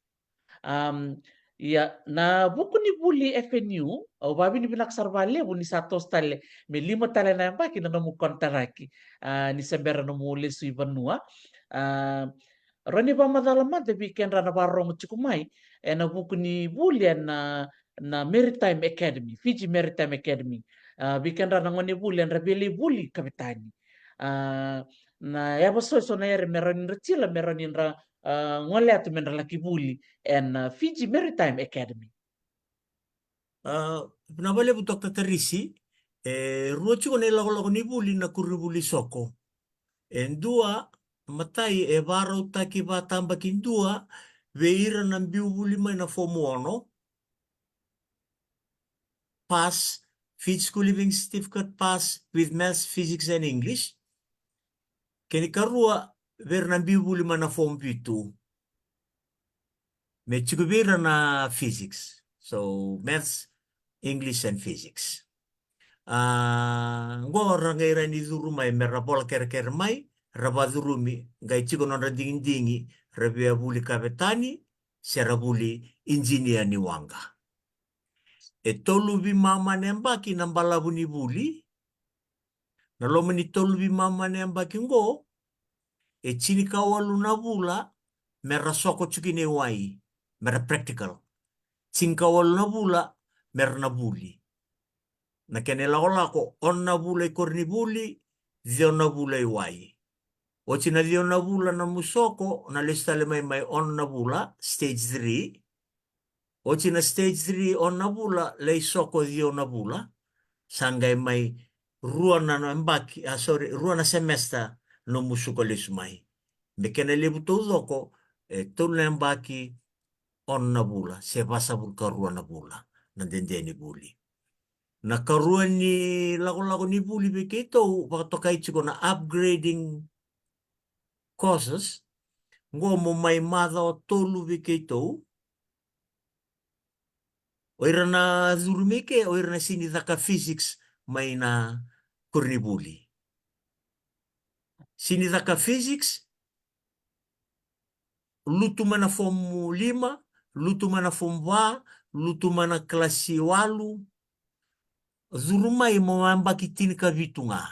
Am, ia, na vuku ni vuli F N U, au vakavinavinaka sara vakalevu ni sa toso tale me lima tale na yabaki na nomu konitaraki, a, ni se bera nomu lesu i vanua. A, rawa ni vakamacala mada vei kedra na vakarorogo tiko mai ena vuku ni vuli ena, na Maritime Academy, Fiji Maritime Academy. A, vei kedra na gonevuli era via lai vuli kavetani. A, na yava so, so na yere me rawa ni ra tila, me rawa ni ra, a, gole atu me ra laki vuli ena, a, Fiji Maritime Academy. A, vinaka vakalevu Doctor Teresi. E rua tiko na ilakolako ni vuli na koronivuli Soko. E dua, matai, e vakarautaki vakatabakidua vei ira na biu vuli mai na fomu ono, pass, Fiji School Leaving Certificate pass with Maths, Physics and English. Kena ikarua, vei ira na biu vuli mai na fomu vitu, me tiko vei ira na physics. So, Maths, English and Physics. A, qo ra qai rawa ni curu mai me ra vola kerekere mai, ra vakacurumi, qai tiko nodra digidigi, ra via vuli kavetani se ra vuli idinia ni waqa. E tolu veimama na yabaki na balavu ni vuli. Na loma ni tolu veimama na yabaki qo, e tinikawalu na vula me ra soko tiko kina i wai, me ra practical. Tinikawalu na vula me ra na vuli. Na kena ilakolako, ono na vula i koronivuli, ciwa na vula i wai. Oti na ciwa na vula na nomu soko, na lesu tale mai, mai ono na vula, stage three. Oti na stage three, ono na vula, lai soko ciwa na vula. Sa qai mai rua na, na yabaki, ah, sorry, rua na semester nomu suka lesu mai. Me kena levu taucoko, e tolu na yabaki, ono na vula, se vasagavulu ka rua na vula, na dede ni vuli. Na karua ni lakolako ni vuli vei keitou, vakatokai tiko na upgrading courses, qo mo mai macawa tolu vei keitou. O ira na curu mai ke, o ira na sini caka physics mai na koronivuli. Sini caka physics, lutu mai na form lima, lutu mai na form va, lutu mai na kalasi walu, curu mai mo yabaki tinikavitu ga.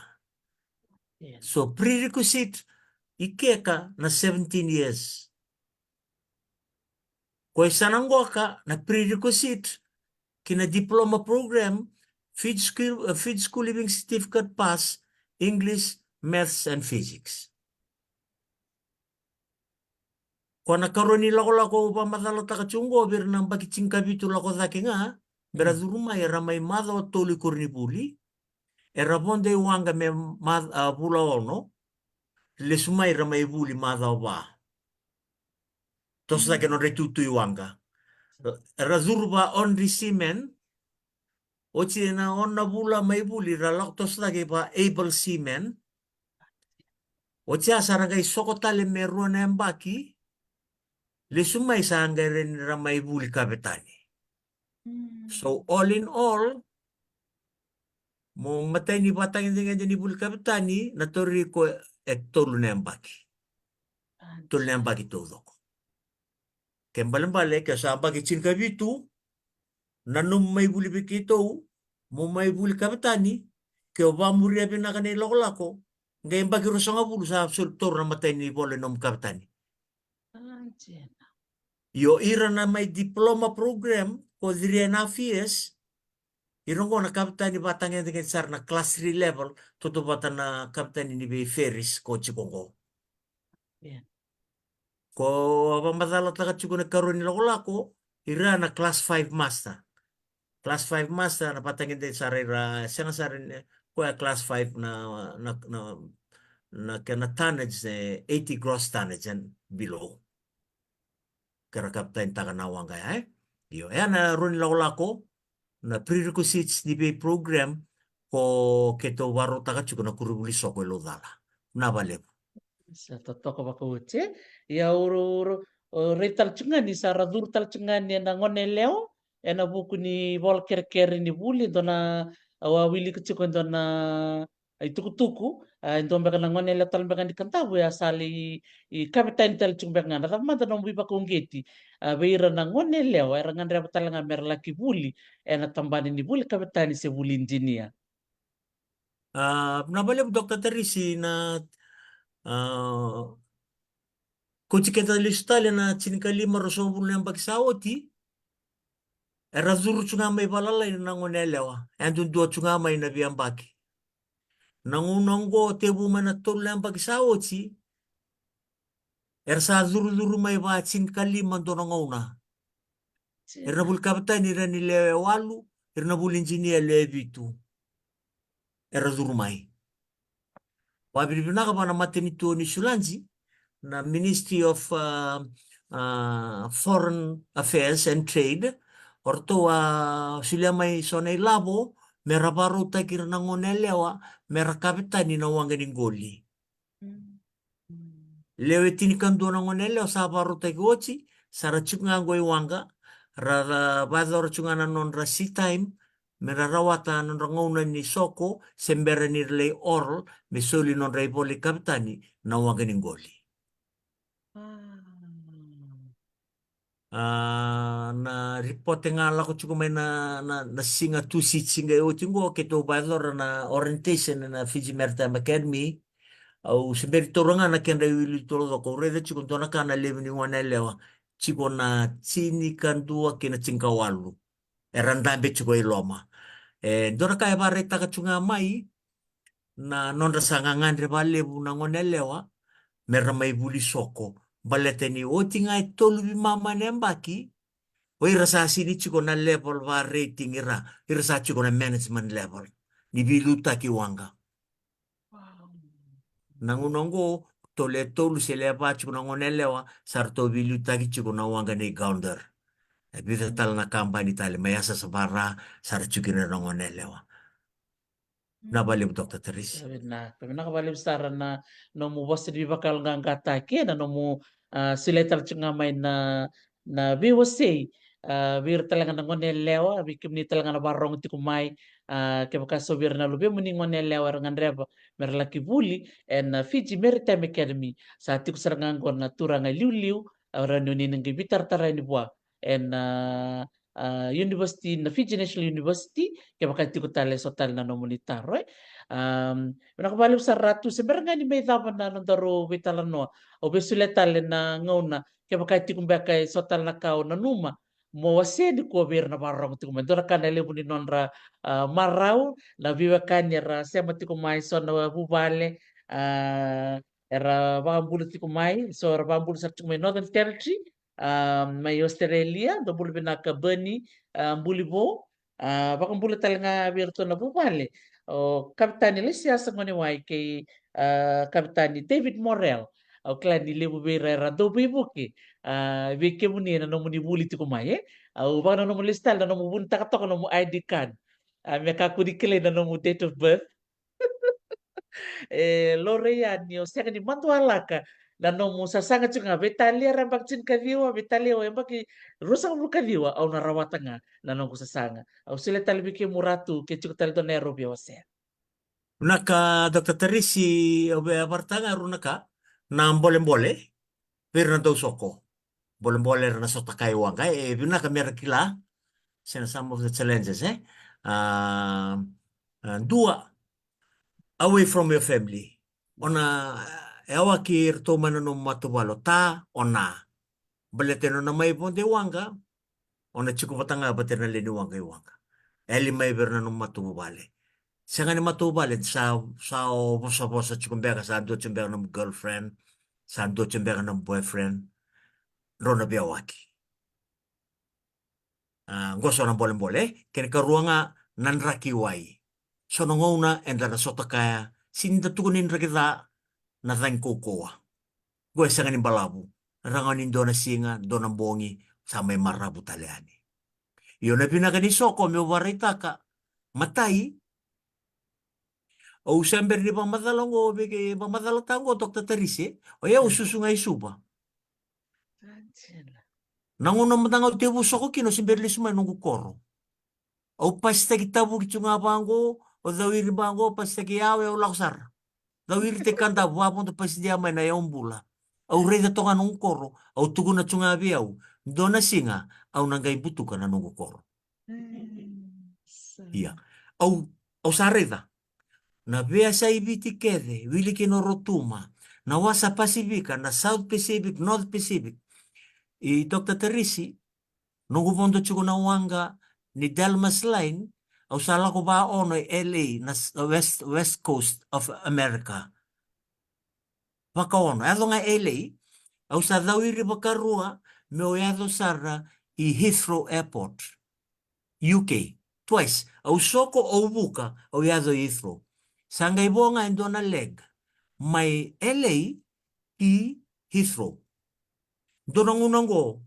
Yeah. So prerequisite i keka na seventeen years. Ko e sa na qoka na prerequisite ki na diploma program, Fiji School, eh, Fiji School Leaving Certificate pass, English, Maths and Physics. Ko na karua ni lakolako au vakamacalataka tiko qo vei ira na yabaki tinikavitu lako cake ga, me ra curu mai, era mai macawa tolu i koronivuli, era vodo i waqa me ma-, ah, vula ono, lesu mai ra mai vuli macawa va. Toso cake nodra itutu i waqa. Era curu va honorary seaman, oti na ono na vula mai vuli, ra lako toso cake va able seaman. Oti ya sa ra qai soko tale me rua na yabaki, lesu mai sa qai rawa ni ra mai vuli kavetani. Mm. So all in all, mo matai ni vatagedegede ni vuli kavetani, na tauri iko e tolu na yabaki. Ah. Tolu na yabaki taucoko. Ke balebale, ke sa yabaki tinikavitu, na nomu mai vuli vei keitou, mo mai vuli kavetani, ke o vakamuria vinaka na ilakolako, qai yabaki ruasagavulu sa soli, taura na matai ni vola ni nomu kavetani. Ah, dina. Io, ira na mai diploma program, ko three and a half years, ira qo na kavetani vatagedegede sara na class three level, tautauvata na kavetani ni vei ferries ko tiko qo. Yeah. Ko a vakamacalataka tiko na karua ni lakolako, ira na class five master. Class five master na vatagedegede sara ira, sega sara ni, ko ya class five na, na, na, na kena tonnage, eh, eighty gross tonnage and below. Ke ra kavetanitaka na waqa ya, eh? Io, e ya na rua ni lakolako, na prerequisites ni vei program, ko keitou vakarautaka tiko na koronivuli soko e Laucala. Na vakalevu. Sa totoka vakaoti, e? Ia, o, o, o, raica tale tiko ga ni sa ra curu tale tiko ga ni na gone yalewa, ena vuku ni vola kerekere ni vuli, dua na, au a wilika tiko e dua na itukutuku, a, e dua beka na gone yalewa tale beka ni Kadavu, e a sa lai, i, kavetani tale tiko beka ga. Na cava mada nomu veivakauqeti, a, vei ira na gone yalewa era gadreva tale ga me ra laki vuli ena tabana ni vuli kavetani se vuli idinia? A, na vakalevu Doctor Tarisi, na, a, ko tiko keda lesu tale na tinikalima, ruasagavulu na yabaki sa oti, era curu tu ga mai valalai na gone yalewa, e duadua tu ga mai na veiyabaki. Na gauna oqo tevu mai na tolu na yabaki sa oti, era sa curucuru mai va tinikalima dua na gauna. Ira na vuli kavetani, ira ni lewe walu, ira na vuli idinia lewe vitu. Era curu mai. Vakavinavinaka vua na matanitu o Niusiladi, na Ministry of, uh, uh, Foreign Affairs and Trade, o ratou a solia mai so na ilavo me ra vakarautaki ira na gone yalewa me ra kavetani na waqa ni qoli. Mm. Lewe tinikadua na gone yalewa sa vakarautaki oti, sa ra tiko ga qo i waqa, ra, ra vakayacora tiko ga na nodra sea time, me ra rawata na nodra gauna ni soko, se bera ni ra lai oral, me soli nodra ivola ni kavetani na waqa ni qoli. Ah. A, na ripote ga lako tiko mai na, na, na siga Tusiti qai oti qo, keitou vakayacora na orientation na Fiji Maritime Academy. Au se bera ni taura ga na kedra iwiliwili taucoko, au raica tiko dua na ka na levu ni gone yalewa, tiko na tinikadua kei na tinikawalu. Era dabe tiko i loma. E, dua na ka e vakaraitaka tiko ga mai, na nodra sa gagadre vakalevu na gone yalewa, me ra mai vuli soko. Baleta ni oti ga e tolu veimama na yabaki, o ira sa sini tiko na level va rating ira, ira sa tiko na management level ni veiliutaki waqa. Na gauna oqo, tolu e tolu se lewe va tiko na gone yalewa sa ratou veiliutaki tiko na waqa nei Gaunter. E vica tale na kabani tale mai Yasayasa Vara sa ra tiko kina na gone yalewa. Na vakalevu, Doctor Teresi. Vinaka, vinaka vakalevu sara na nomu vosa ni veivakayaloqaqataki, na nomu, a, solia tale tiko ga mai na, na veiwasei, a, vei ira tale ga na gone yalewa, vei kemuni tale ga na vakarorogo tiko mai, a, kevaka so vei ira na luvemuni gone yalewa era gadreva me ra laki vuli ena, a, Fiji Maritime Academy. Sa tiko sara ga oqo na turaga e liuliu, a, rawa ni o ni na qai veitaratara yani vua ena, a, a, university, na Fiji National University, kevaka e tiko tale eso tale na nomuni taro, e. Am, vinaka vakalevu sara Ratu, se bera ga ni mai cava na nodaru veitalanoa, au via solia tale na gauna, kevaka e tiko beka eso tale na ka o nanuma mo wasea nikua vei ira na vakarorogo tiko mai. Dua na ka na levu ni nodra, a, marau na veiwekani era sema tiko mai, so na vuvale, a, era vakabula tiko mai, so era vakabula sara tiko mai Northern Territory, a, mai Australia. Dou bula vinaka Bernie, a, Bulivou. A, vakabula tale ga vei iratou na vuvale, o Kavetani Lesiasa Gonewai kei, a, Kavetani David Morrell. Au kila ni levu vei ira era dau veivuke, a, vei kemuni ena nomuni vuli tiko mai, e. Au vakananuma lesu tale na nomu vunitaka toka nomu I D card, a, me kakua ni kilai na nomu date of birth. E laurai yani o sega ni madualaka na nomu sasaga tiko ga, veitalia ra yabaki tinikaciwa, veitalia o yabaki ruasagavulu kaciwa, au na rawata ga na noqu sasaga. Au solia tale vei kemu Ratu ke tiko tale dua na yaro via wasea. Vinaka Doctor Teresi, au via vakaraitaka ga e rua na ka, na bolebole vei ira na dausoko. Bolebole era na sotakaya waqa, e vinaka me ra kila se na some of the challenges, e. A, a, dua, away from your family. O na, e, yawaki iratou mai na nomu matavuvale, o ta, o na. Baleta ni o na mai vodo i waqa, o na tiko vata ga vata na lewe ni waqa i waqa. Yali mai vei ira na nomu matavuvale. Sega ni matavuvale, sa, sa o vosavosa tiko beka, sa dua tiko beka nomu girlfriend, sa dua tiko beka nomu boyfriend, drau na veiyawaki. A, qo so na bolebole, e? Kena ikarua ga na draki wai. So na gauna eda na sotakaya, se ni da tukuna ni draki ca, na cagi kaukauwa. Qo e sega ni balavu. Rawa ga ni dua na siga, dua na bogi, sa mai maravu tale yani. Io, na vinaka ni soko meu vakaraitaka. Matai, au sa bera ni vakamacala oqo, vei kei, vakamacalataka oqo Doctor Teresi, o yau, mm, susu ga i Suva. Na gauna mada ga au tekivu soko kina, au se bera lesu mai noqu koro. Au pasitaki Tavuki tu ga vaqo, o Cauiri vaqo, pasitaki yau, yau lako sara. Cauiri te Kadavu, vavodo pasidia mai na yau bula. Au raica toka noqu koro, au tukuna tu ga vei au, dua na siga au na qai butuka na noqu koro. Mm, sa. Ia. Au, au sa raica na veiyasai Viti kece, wili kina o Rotuma, na wasa Pasifika, na South Pacific, North Pacific. I Doctor Teresi, noqu vodo tiko na waqa ni Delmas Line, au sa lako vakaono i L A, na s-, West, West Coast of America. Vakaono, yaco ga L A, au sa Cauiri vakarua meu yaco sara i Heathrow Airport, U K. Twice, au soko, au vuka, au yaco i Heathrow. Sa qai vo ga e dua na leg mai L A ki Heathrow. Dua na gauna oqo,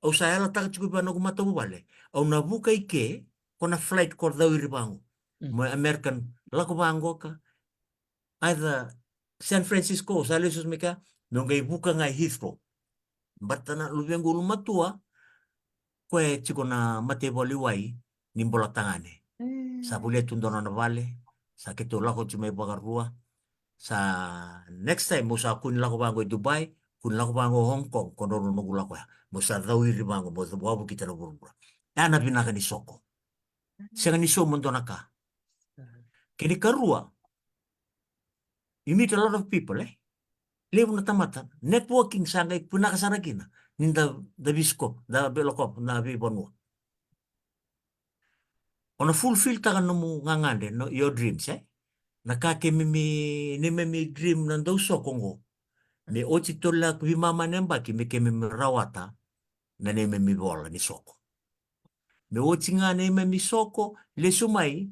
au sa yalataka tiko vua noqu matavuvale, au na vuka i ke, ko na flight ko Cauiri vaqo. Mm. Mo American, lako vaqo ka, either San Francisco, sa lesu mai kea, meu qai vuka ga i Heathrow. Baleta na luvequ ulumatua, koya e tiko na mataivalu i wai ni Bolatagane. Mm. Sa volia tu dua nona vale, sa keitou lako tu mai vakarua. Sa next time, au sa kua ni lako vaqo i Dubai, kua ni lako vaqo i Hong Kong, ko drau na noqu lako ya. Meu sa Cauiri vaqo, meu sa wavokita na vuravura. Ya na vinaka ni soko. Sega ni sauma dua na ka. Kena ikarua, you meet a lot of people, e? Levu na tamata. Networking sa qai vinaka sara kina ni da, da veisikovi, da veilakovi na veivanua. O na fulfill taka nomu gagadre, no, your dreams, e? Na ka keimami, neimami dream na dausoko oqo. Me oti tolu na veimama na yabaki me keimami rawata na neimami vola ni soko. Me oti ga na neimami soko lesu mai,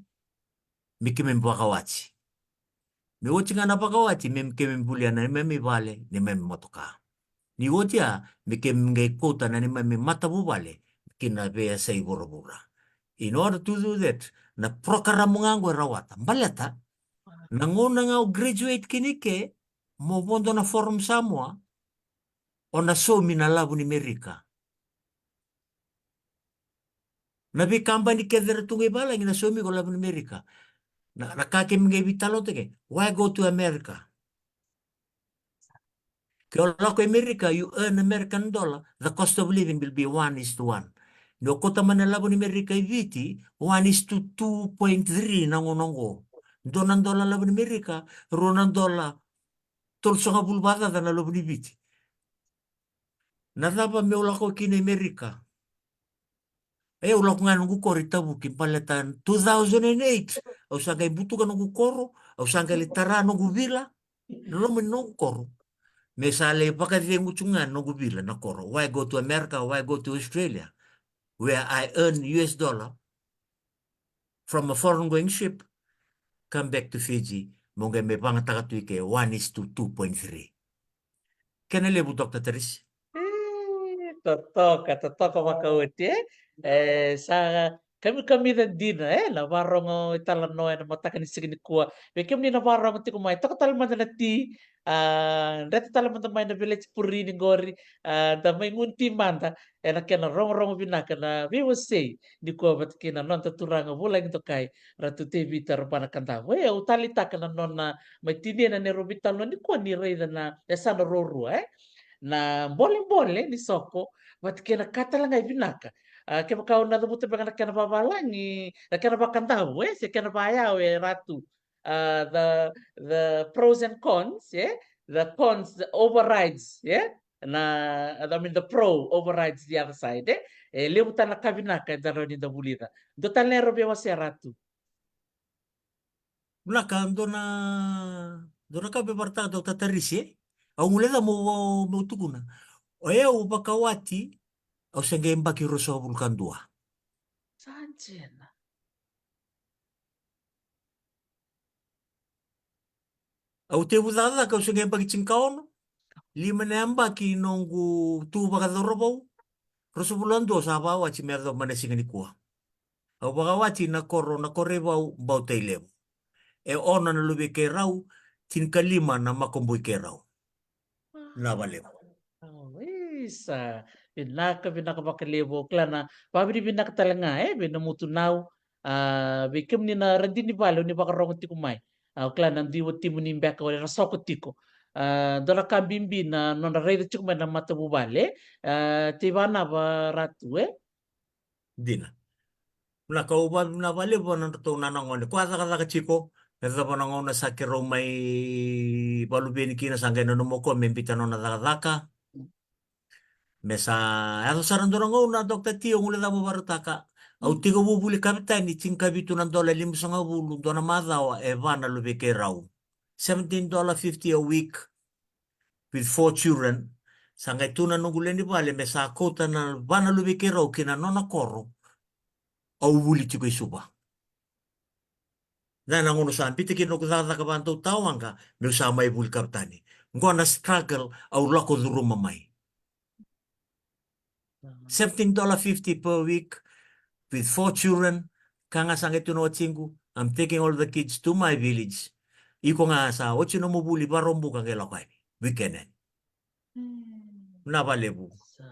me keimami vakawati. Me oti ga na vakawati me keimami volia na neimami vale, neimami motoka. Ni oti ya me keimami qai kauta na neimami matavuvale ki na veiyasai vuravura. In order to do that, na program ga qo e rawata. Baleta na gauna ga o graduate kina i ke, mo vodo na Forum Samoa, o na saumi na lavu ni Merika. Na veikabani kece era tu ga i valagi na saumi iko lavu ni Merika. Na, na ka keimami qai veitalanoataka, why go to America? Ke o lako i America, you earn American dollar, the cost of living will be one is to one. Ni o kauta mai na lavu ni America i Viti, one is to two point three na gauna oqo. Dua na dola lavu ni America, rua na dola tolusagavulu vakacaca na lavu ni Viti. Na cava meu lako kina i America? E, au lako ga noqu koro i Tavuki, baleta two thousand and eight au sa qai butuka noqu koro, au sa qai lai tara noqu vila na loma ni noqu koro. Me sa lai vakacegu tu ga noqu vila na koro. Why go to America? Why go to Australia, where I earn U S dollar from a foreign going ship, come back to Fiji, mo qai me vagataka tu i ke one is to two point three. Kena levu, Doctor Tarisi. E, totoka, totoka vakaoti, e? E, sa kamikamica dina, e, na varogo i talanoa ena mataka ni siga nikua. Vei kemuni na varogo tiko mai, toka tale mada na ti, a, dreta tale mada mai na veleti purini qori, a, da mai gunu ti mada ena kena rogorogo vinaka na veiwasei nikua vata kei na noda turaga vulagi dokai, Ratu Tevita Rabana Kadavu. E, au taleitaka na nona mai tinia na neirau veitalanoa nikua ni raica na yasana ruarua, e? Na bolebole ni soko vata kei na ka tale ga e vinaka. A, kevaka au na cavuta beka na kena vavalagi, na kena vakadavu, e, se kena vayau, e, Ratu. A, the, the pros and cons, e? The cons, the overrides, e? Na, I mean, the pro overrides the other side, e? E levu tale na ka vinaka eda rawa ni da vulica. Dua tale na neirau veiwasei, Ratu. Vinaka, dua na, dua na ka me vakaraitaka, Doctor Tarisi, e? Au guileca meu, meu tukuna. O yau vakawati, au se qai yabaki ruasagavulu ka dua. Sa dina. Au tekivu cakacaka au se qai yabaki tinikaono. Lima na yabaki noqu tu vakacauravou. Ruasagavulu ka dua sa vakawati me yacova mai na siga nikua. Au vakawati na koro, na koro i Vau, Bauta i Levu. E ono na luve i keirau, tinikalima na makubui keirau. Vinaka vakalevu. Au, isa, vinaka, vinaka vakalevu. Au kila na vakavinavinaka tale ga, e, vei nomu itunau, a, vei kemuni na radini vale o ni vakarogo tiko mai. Au kila na dui watimuni beka o era soko tiko. A, dua na ka bibi na nodra raica tiko mai na matavuvale. A, tei vanava, Ratu, e? Dina. Vinaka, au vakavinavinaka vakalevu vua nodratou na, na gone. Ko a cakacaka tiko, me yacova na gauna sa keirau mai valuveni kina, sa qai nanuma o koya me biuta na nona cakacaka. Me sa yaco sara dua na gauna, Doctor T, au guilecava, vakaraitaka. Au tekivu vuli kavetani, tinikavitu na dola limasagavulu, dua na macawa, e va na luve i keirau. Seventeen dollar fifty a week with four children. Sa qai tu na noqu lewe ni vale me sa kauta na va na luve i keirau ki na nona koro. Au vuli tiko i Suva. Na, na gauna sa biuta kina noqu cakacaka vakadautawaqa, meu sa mai vuli kavetani. Qo na struggle au lako curuma mai. Seventeen dollar fifty per week with four children. Ka ga sa qai tu na watiqu, I'm taking all the kids to my village. Iko ga sa oti nomu vuli, Vakaraubuka qai lako yani weekend yani. Mm. Vinaka vakalevu. Sa.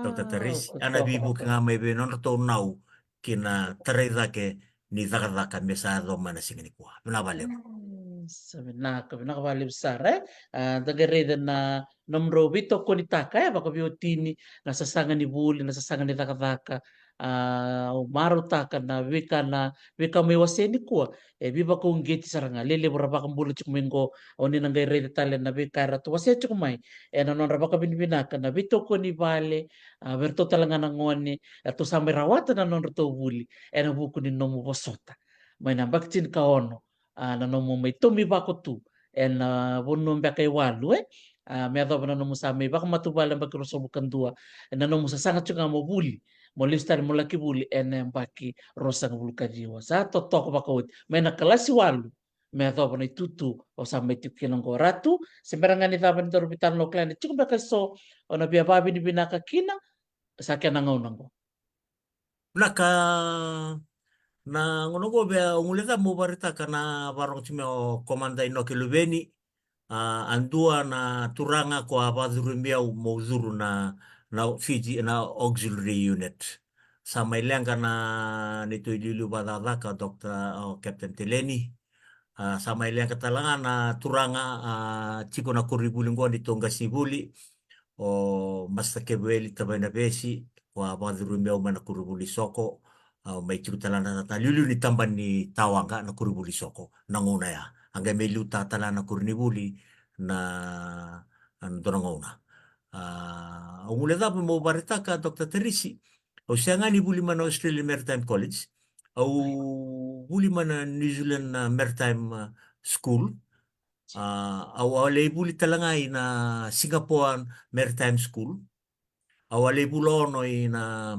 Doctor Tarisi, a, na veivuke ga mai vei nodratou nau ki na tarai cake ni cakacaka me sa yaco mai na siga nikua. Vinaka vakalevu. Mm, sa vinaka, vinaka vakalevu sara, e? A, da qai raica na nomudrau veitokonitaka, e, vakaveiwatini, na sasaga ni vuli, na sasaga ni cakacaka. A, au marautaka na veika, na veika mai wasea nikua e veivakauqeti sara ga, lelevu ra vakabula tiko mai qo. O ni na qai raica tale na veika eratou wasea tiko mai ena nodra vakavinavinaka na veitokoni vale, a, vei iratou tale ga na gone, eratou sa mai rawata na nodratou vuli ena vuku ni nomu vosota mai na yabaki tinikaono, a, na nomu mai tomi vako tu ena vanua beka e walu, e. A, me yacova na nomu sa mai vakamatavuvale yabaki ruasagavulu ka dua, ena nomu sasaga tiko ga mo vuli, mo lesu tale mo laki vuli ena yabaki ruasagavulu ka ciwa. Sa totoka vakaoti mai na kalasi walu me yacova na itutu o sa mai tiko kina oqo. Ratu, se bera ga ni cava ni daru veitalanoa, kila ni tiko beka eso o na via vavinavinaka kina, sa kena gauna oqo. Vinaka. Na gauna oqo vei au, guileca mo vakaraitaka na varogo tiko mai o Komada Inoke Luveni, a, a dua na turaga ko a vakacurumi au mo curu na, na Fiji, na Auxiliary Unit. Sa mai leqa na neitou iliuliu vakacakacaka, Doctor, o Captain Teleni. A, sa mai leqa tale ga na turaga, a, tiko na koronivuli oqo ni tou qasenivuli, o Master Kevueli Tavainavesi, ko a vakacurumi au mai na koronivuli Soko, a, mai tiko tale na, na liuliu ni taba ni tawaqa na koronivuli Soko na gauna ya. A qai mai liutaka tale na koronivuli na, na dua na gauna. A, au guileca mo vakaraitaka, Doctor Tarisi, au sega ni vuli mai na Australian Maritime College. Au vuli mai na New Zealand, a, Maritime, a, School. A, au a lai vuli tale ga i na Singapore Maritime School. Au a lai vula ono i na,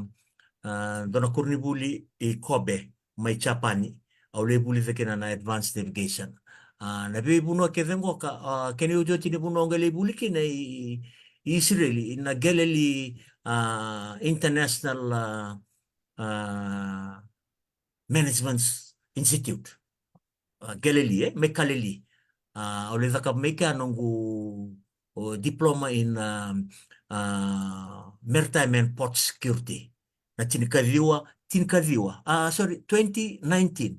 a, dua na koronivuli i Kobe mai Japani. Au lai vuli cake na, na advanced navigation. A, na veivanua kece qoka, a, kena iotioti ni vanua au qai lai vuli kina i, i Isireli, i na Galilee, a, International, a, a, Management Institute. A, Galilee, e, mai Galilee. A, au lai cakava mai kea noqu, o, diploma in, a, a, maritime and port security. Na tinikaciwa, tinikaciwa. A, sorry, twenty nineteen.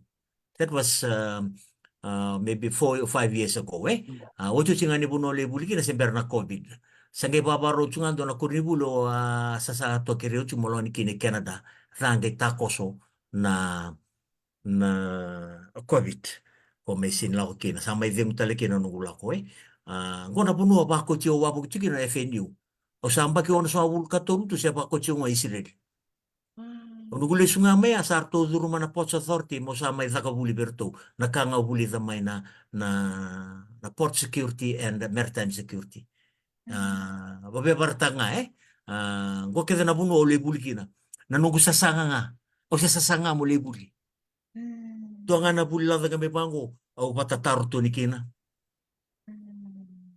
That was, um, uh, maybe four or five years ago, e. Mm. A, otioti ga ni vanua au lai vuli kina se bera na COVID. Sa qai vavarau tu ga dua na koronivuli, a, sa, sa toka keri au tu mo lako yani kina i Canada. Sa qai takoso na, na COVID. Ko mai sini lako kina, sa mai cegu tale kina noqu lako, e. A, qo na vanua vakoti au wavoki tu kina na F N U. Au sa yabaki onosagavulu ka tolu tu se vakoti au ga i Isireli. Mm. Au noqu lesu ga mai, a, sa ratou curu mai na Ports Authority, mo sa mai caka vuli vei ratou. Na ka ga au vulica mai na, na, na port security and maritime security. A, mm, vavevaraitaka ga, e. A, qo kece na vanua au lai vuli kina. Na noqu sasaga ga. Au se sasaga ga mo lai vuli. Mm. Dua ga na vuli laca ga mai vaqo, au vatataro toni kina. Mm.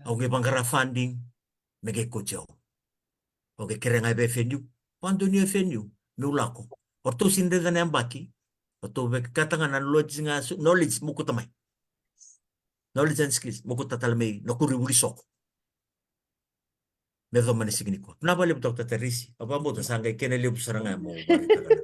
Au qai vaqara funding me qai kauti au. Au qai kerea ga vei F N U, vakadonui F N U meu lako. O ratou sini raica na yabaki. O ratou vekata ga na knowledge ga, knowledge mo kauta mai. Knowledge and skills mo kauta tale mai na koronivuli Soko. Me yacova mai na siga nikua. Vinaka vakalevu, Doctor Tarisi. Au vakabauta sa qai kena levu sara ga mo vakaraitaka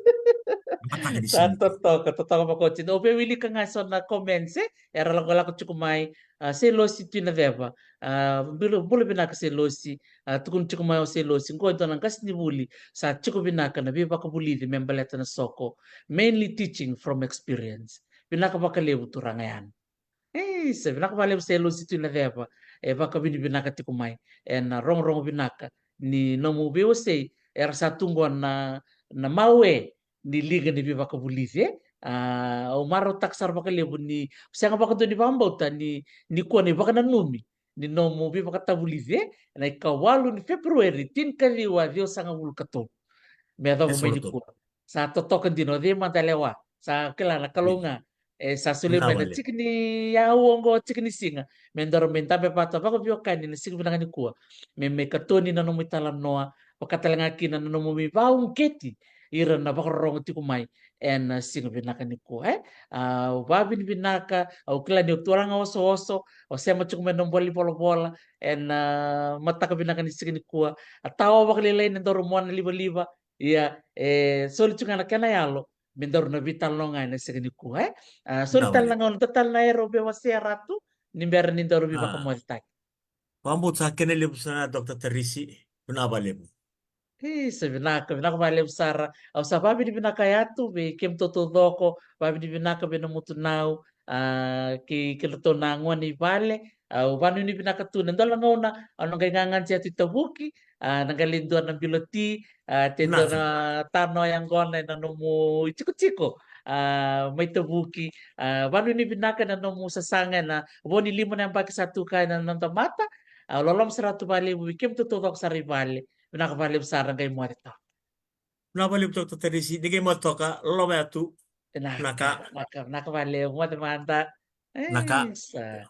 na mataka ni siga nikua. Sa totoka, totoka vakoti. Au via wilika ga eso na comments, e, era lakolako tiko mai. A, Seilosi Tuinaceva. A, bula, bula vinaka Seilosi. A, tukuna tiko mai o Seilosi, qo e dua na qasenivuli sa tiko vinaka na veivakavulici me baleta na Soko. Mainly teaching from experience. Vinaka vakalevu turaga yani. E, sa vinaka vakalevu Seilosi Tuinaceva. E vakavinavinaka tiko mai ena rogorogo vinaka ni nomu veiwasei, era sa tu qo na, na mawe ni liga ni veivakavulici, e. A, au marautaka sara vakalevu ni sega vakadua ni vakabauta ni, nikua na ivakananumi ni nomu veivakatavulici, e, ena ikawalu ni February, tinikaciwa ciwasagavulu ka tolu. Me yacova mai nikua. Sa totoka dina, o cei mada lewa? Sa kila na Kalou ga. E, sa solia mai na tiki ni yau oqo, tiki ni siga, me daru mai dabe vata vakaveiwekani na siga vinaka nikua. Me mai katoni na nomu italanoa, vaka tale ga kina na nomu mai vakauqeti ira na vakarorogo tiko mai ena siga vinaka nikua, e. A, au vakavinavinaka, au kila ni o turaga osooso, o sema tiko mai na nomu valenivolavola ena mataka vinaka ni siga nikua. A tawa vakalailai na daru mua na livaliva, ia e soli tu ga na kena yalo me daru na veitalanoa ga ena siga nikua, e. A, soli tale na gauna, dua tale na era au via wasea, Ratu, ni bera ni daru veivakamocetaki. Vakabauta sa kena levu sara, Doctor Tarisi. Vinaka vakalevu. Isa, vinaka, vinaka vakalevu sara. Au sa vakavinavinaka yatu vei kemudou taucoko, vakavinavinaka vei nomutou nau, a, kei, kei ratou na gone i vale. Au vakanuinui vinaka tu na dua na gauna au na qai gagadi yatu i Tavuki, a, na qai lai dua na bilo ti, a, te dua na tanoa yaqona ena nomu itikotiko. a, mai Tavuki. A, vanuinui vinaka ena nomu sasaga ena vo ni lima na yabaki sa tu kaya na noda mata. A, loloma sara tu vakalevu vei kemuni taucoko sara i vale. Vinaka vakalevu sara, qai moce toka. Vinaka vakalevu toka Tarisi, ni qai moce toka, loloma ya tu. Vinaka, vinaka, vinaka vakalevu, moce mada. Vinaka. Isa.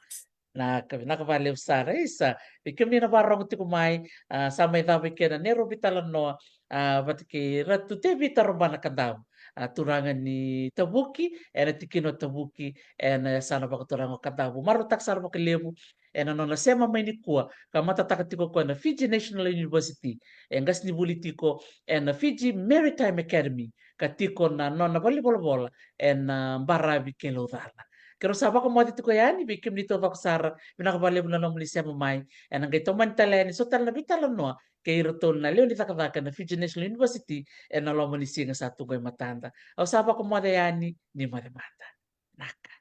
Vinaka, vinaka vakalevu sara. Isa, vei kemuni na vakarorogo tiko mai, a, sa mai cava i kena neirau veitalanoa, a, vata kei Ratu Tevita Robana Kadavu, a, turaga ni Tavuki, ena tikina o Tavuki, ena yasana vakaturaga o Kadavu. Marautaka sara vakalevu ena nona sema mai nikua, ka matataka tiko o koya na Fiji National University. E qasenivuli tiko ena Fiji Maritime Academy, ka tiko na nona valenivolavola ena baravi kei Laucala. Keirau sa vakamoce tiko yani vei kemuni taucoko sara, vinaka vakalevu na nomuni sema mai. Ena qai tomani tale yani so tale na veitalanoa kei iratou na lewe ni cakacaka na Fiji National University ena loma ni siga sa tu qo e matada. Au sa vakamoce yani, ni moce mada. Naka.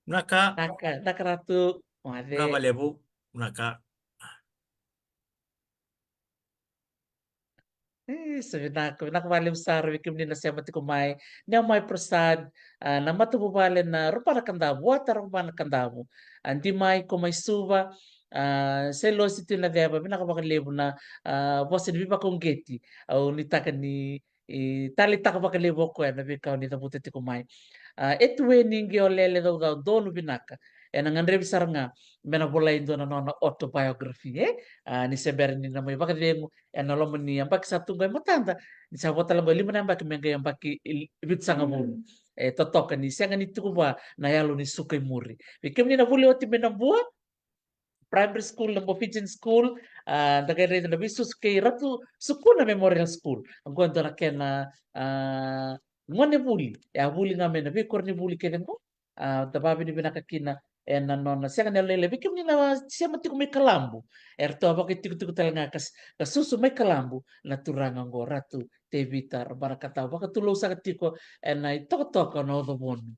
Naka. Naka, naka Ratu. Moce. Naka vakalevu. Naka. Isa, vinaka, vinaka vakalevu sara vei kemuni na sema tiko mai. Ni au mai Prasad, a, na matavuvale na Robana Kadavu, Wata Robana Kadavu. A, di mai ko mai Suva, a, Sailosi Tuinaceva, vinaka vakalevu na, a, vosa ni veivakauqeti. Au nuitaka ni, i, taleitaka vakalevu o koya na veika o ni cavuta tiko mai. A, e tu e ni qi o lele caucau donu vinaka. Ena gadrevi sara ga me na volai dua na nona autobiography, e? A, ni se bera ni na mai vakacegu ena loma ni yabaki sa tu qo e matada, ni sa vo tale qo e lima na yabaki me qai yabaki i, vitusagavulu. E totoka ni sega ni tiko vua na yalo ni suka i muri. Vei kemuni na vuli oti mai Nabua Primary School, Nabua Fijian School, a, da qai raica na veisusu kei Ratu Sukuna Memorial School. Oqo e dua na kena, a, gone vuli, e a vuli ga mai na veikoronivuli kece qo. A, da vakavinavinaka kina ena nona sega ni yalolailai. Vei kemuni na sema tiko mai Kalabu, eratou a vakaitikotiko tale ga ka, ka susu mai Kalabu na turaga oqo, Ratu Tevita Robana Kadavu, vakatulou saka tiko ena itokatoka o Nacovonu.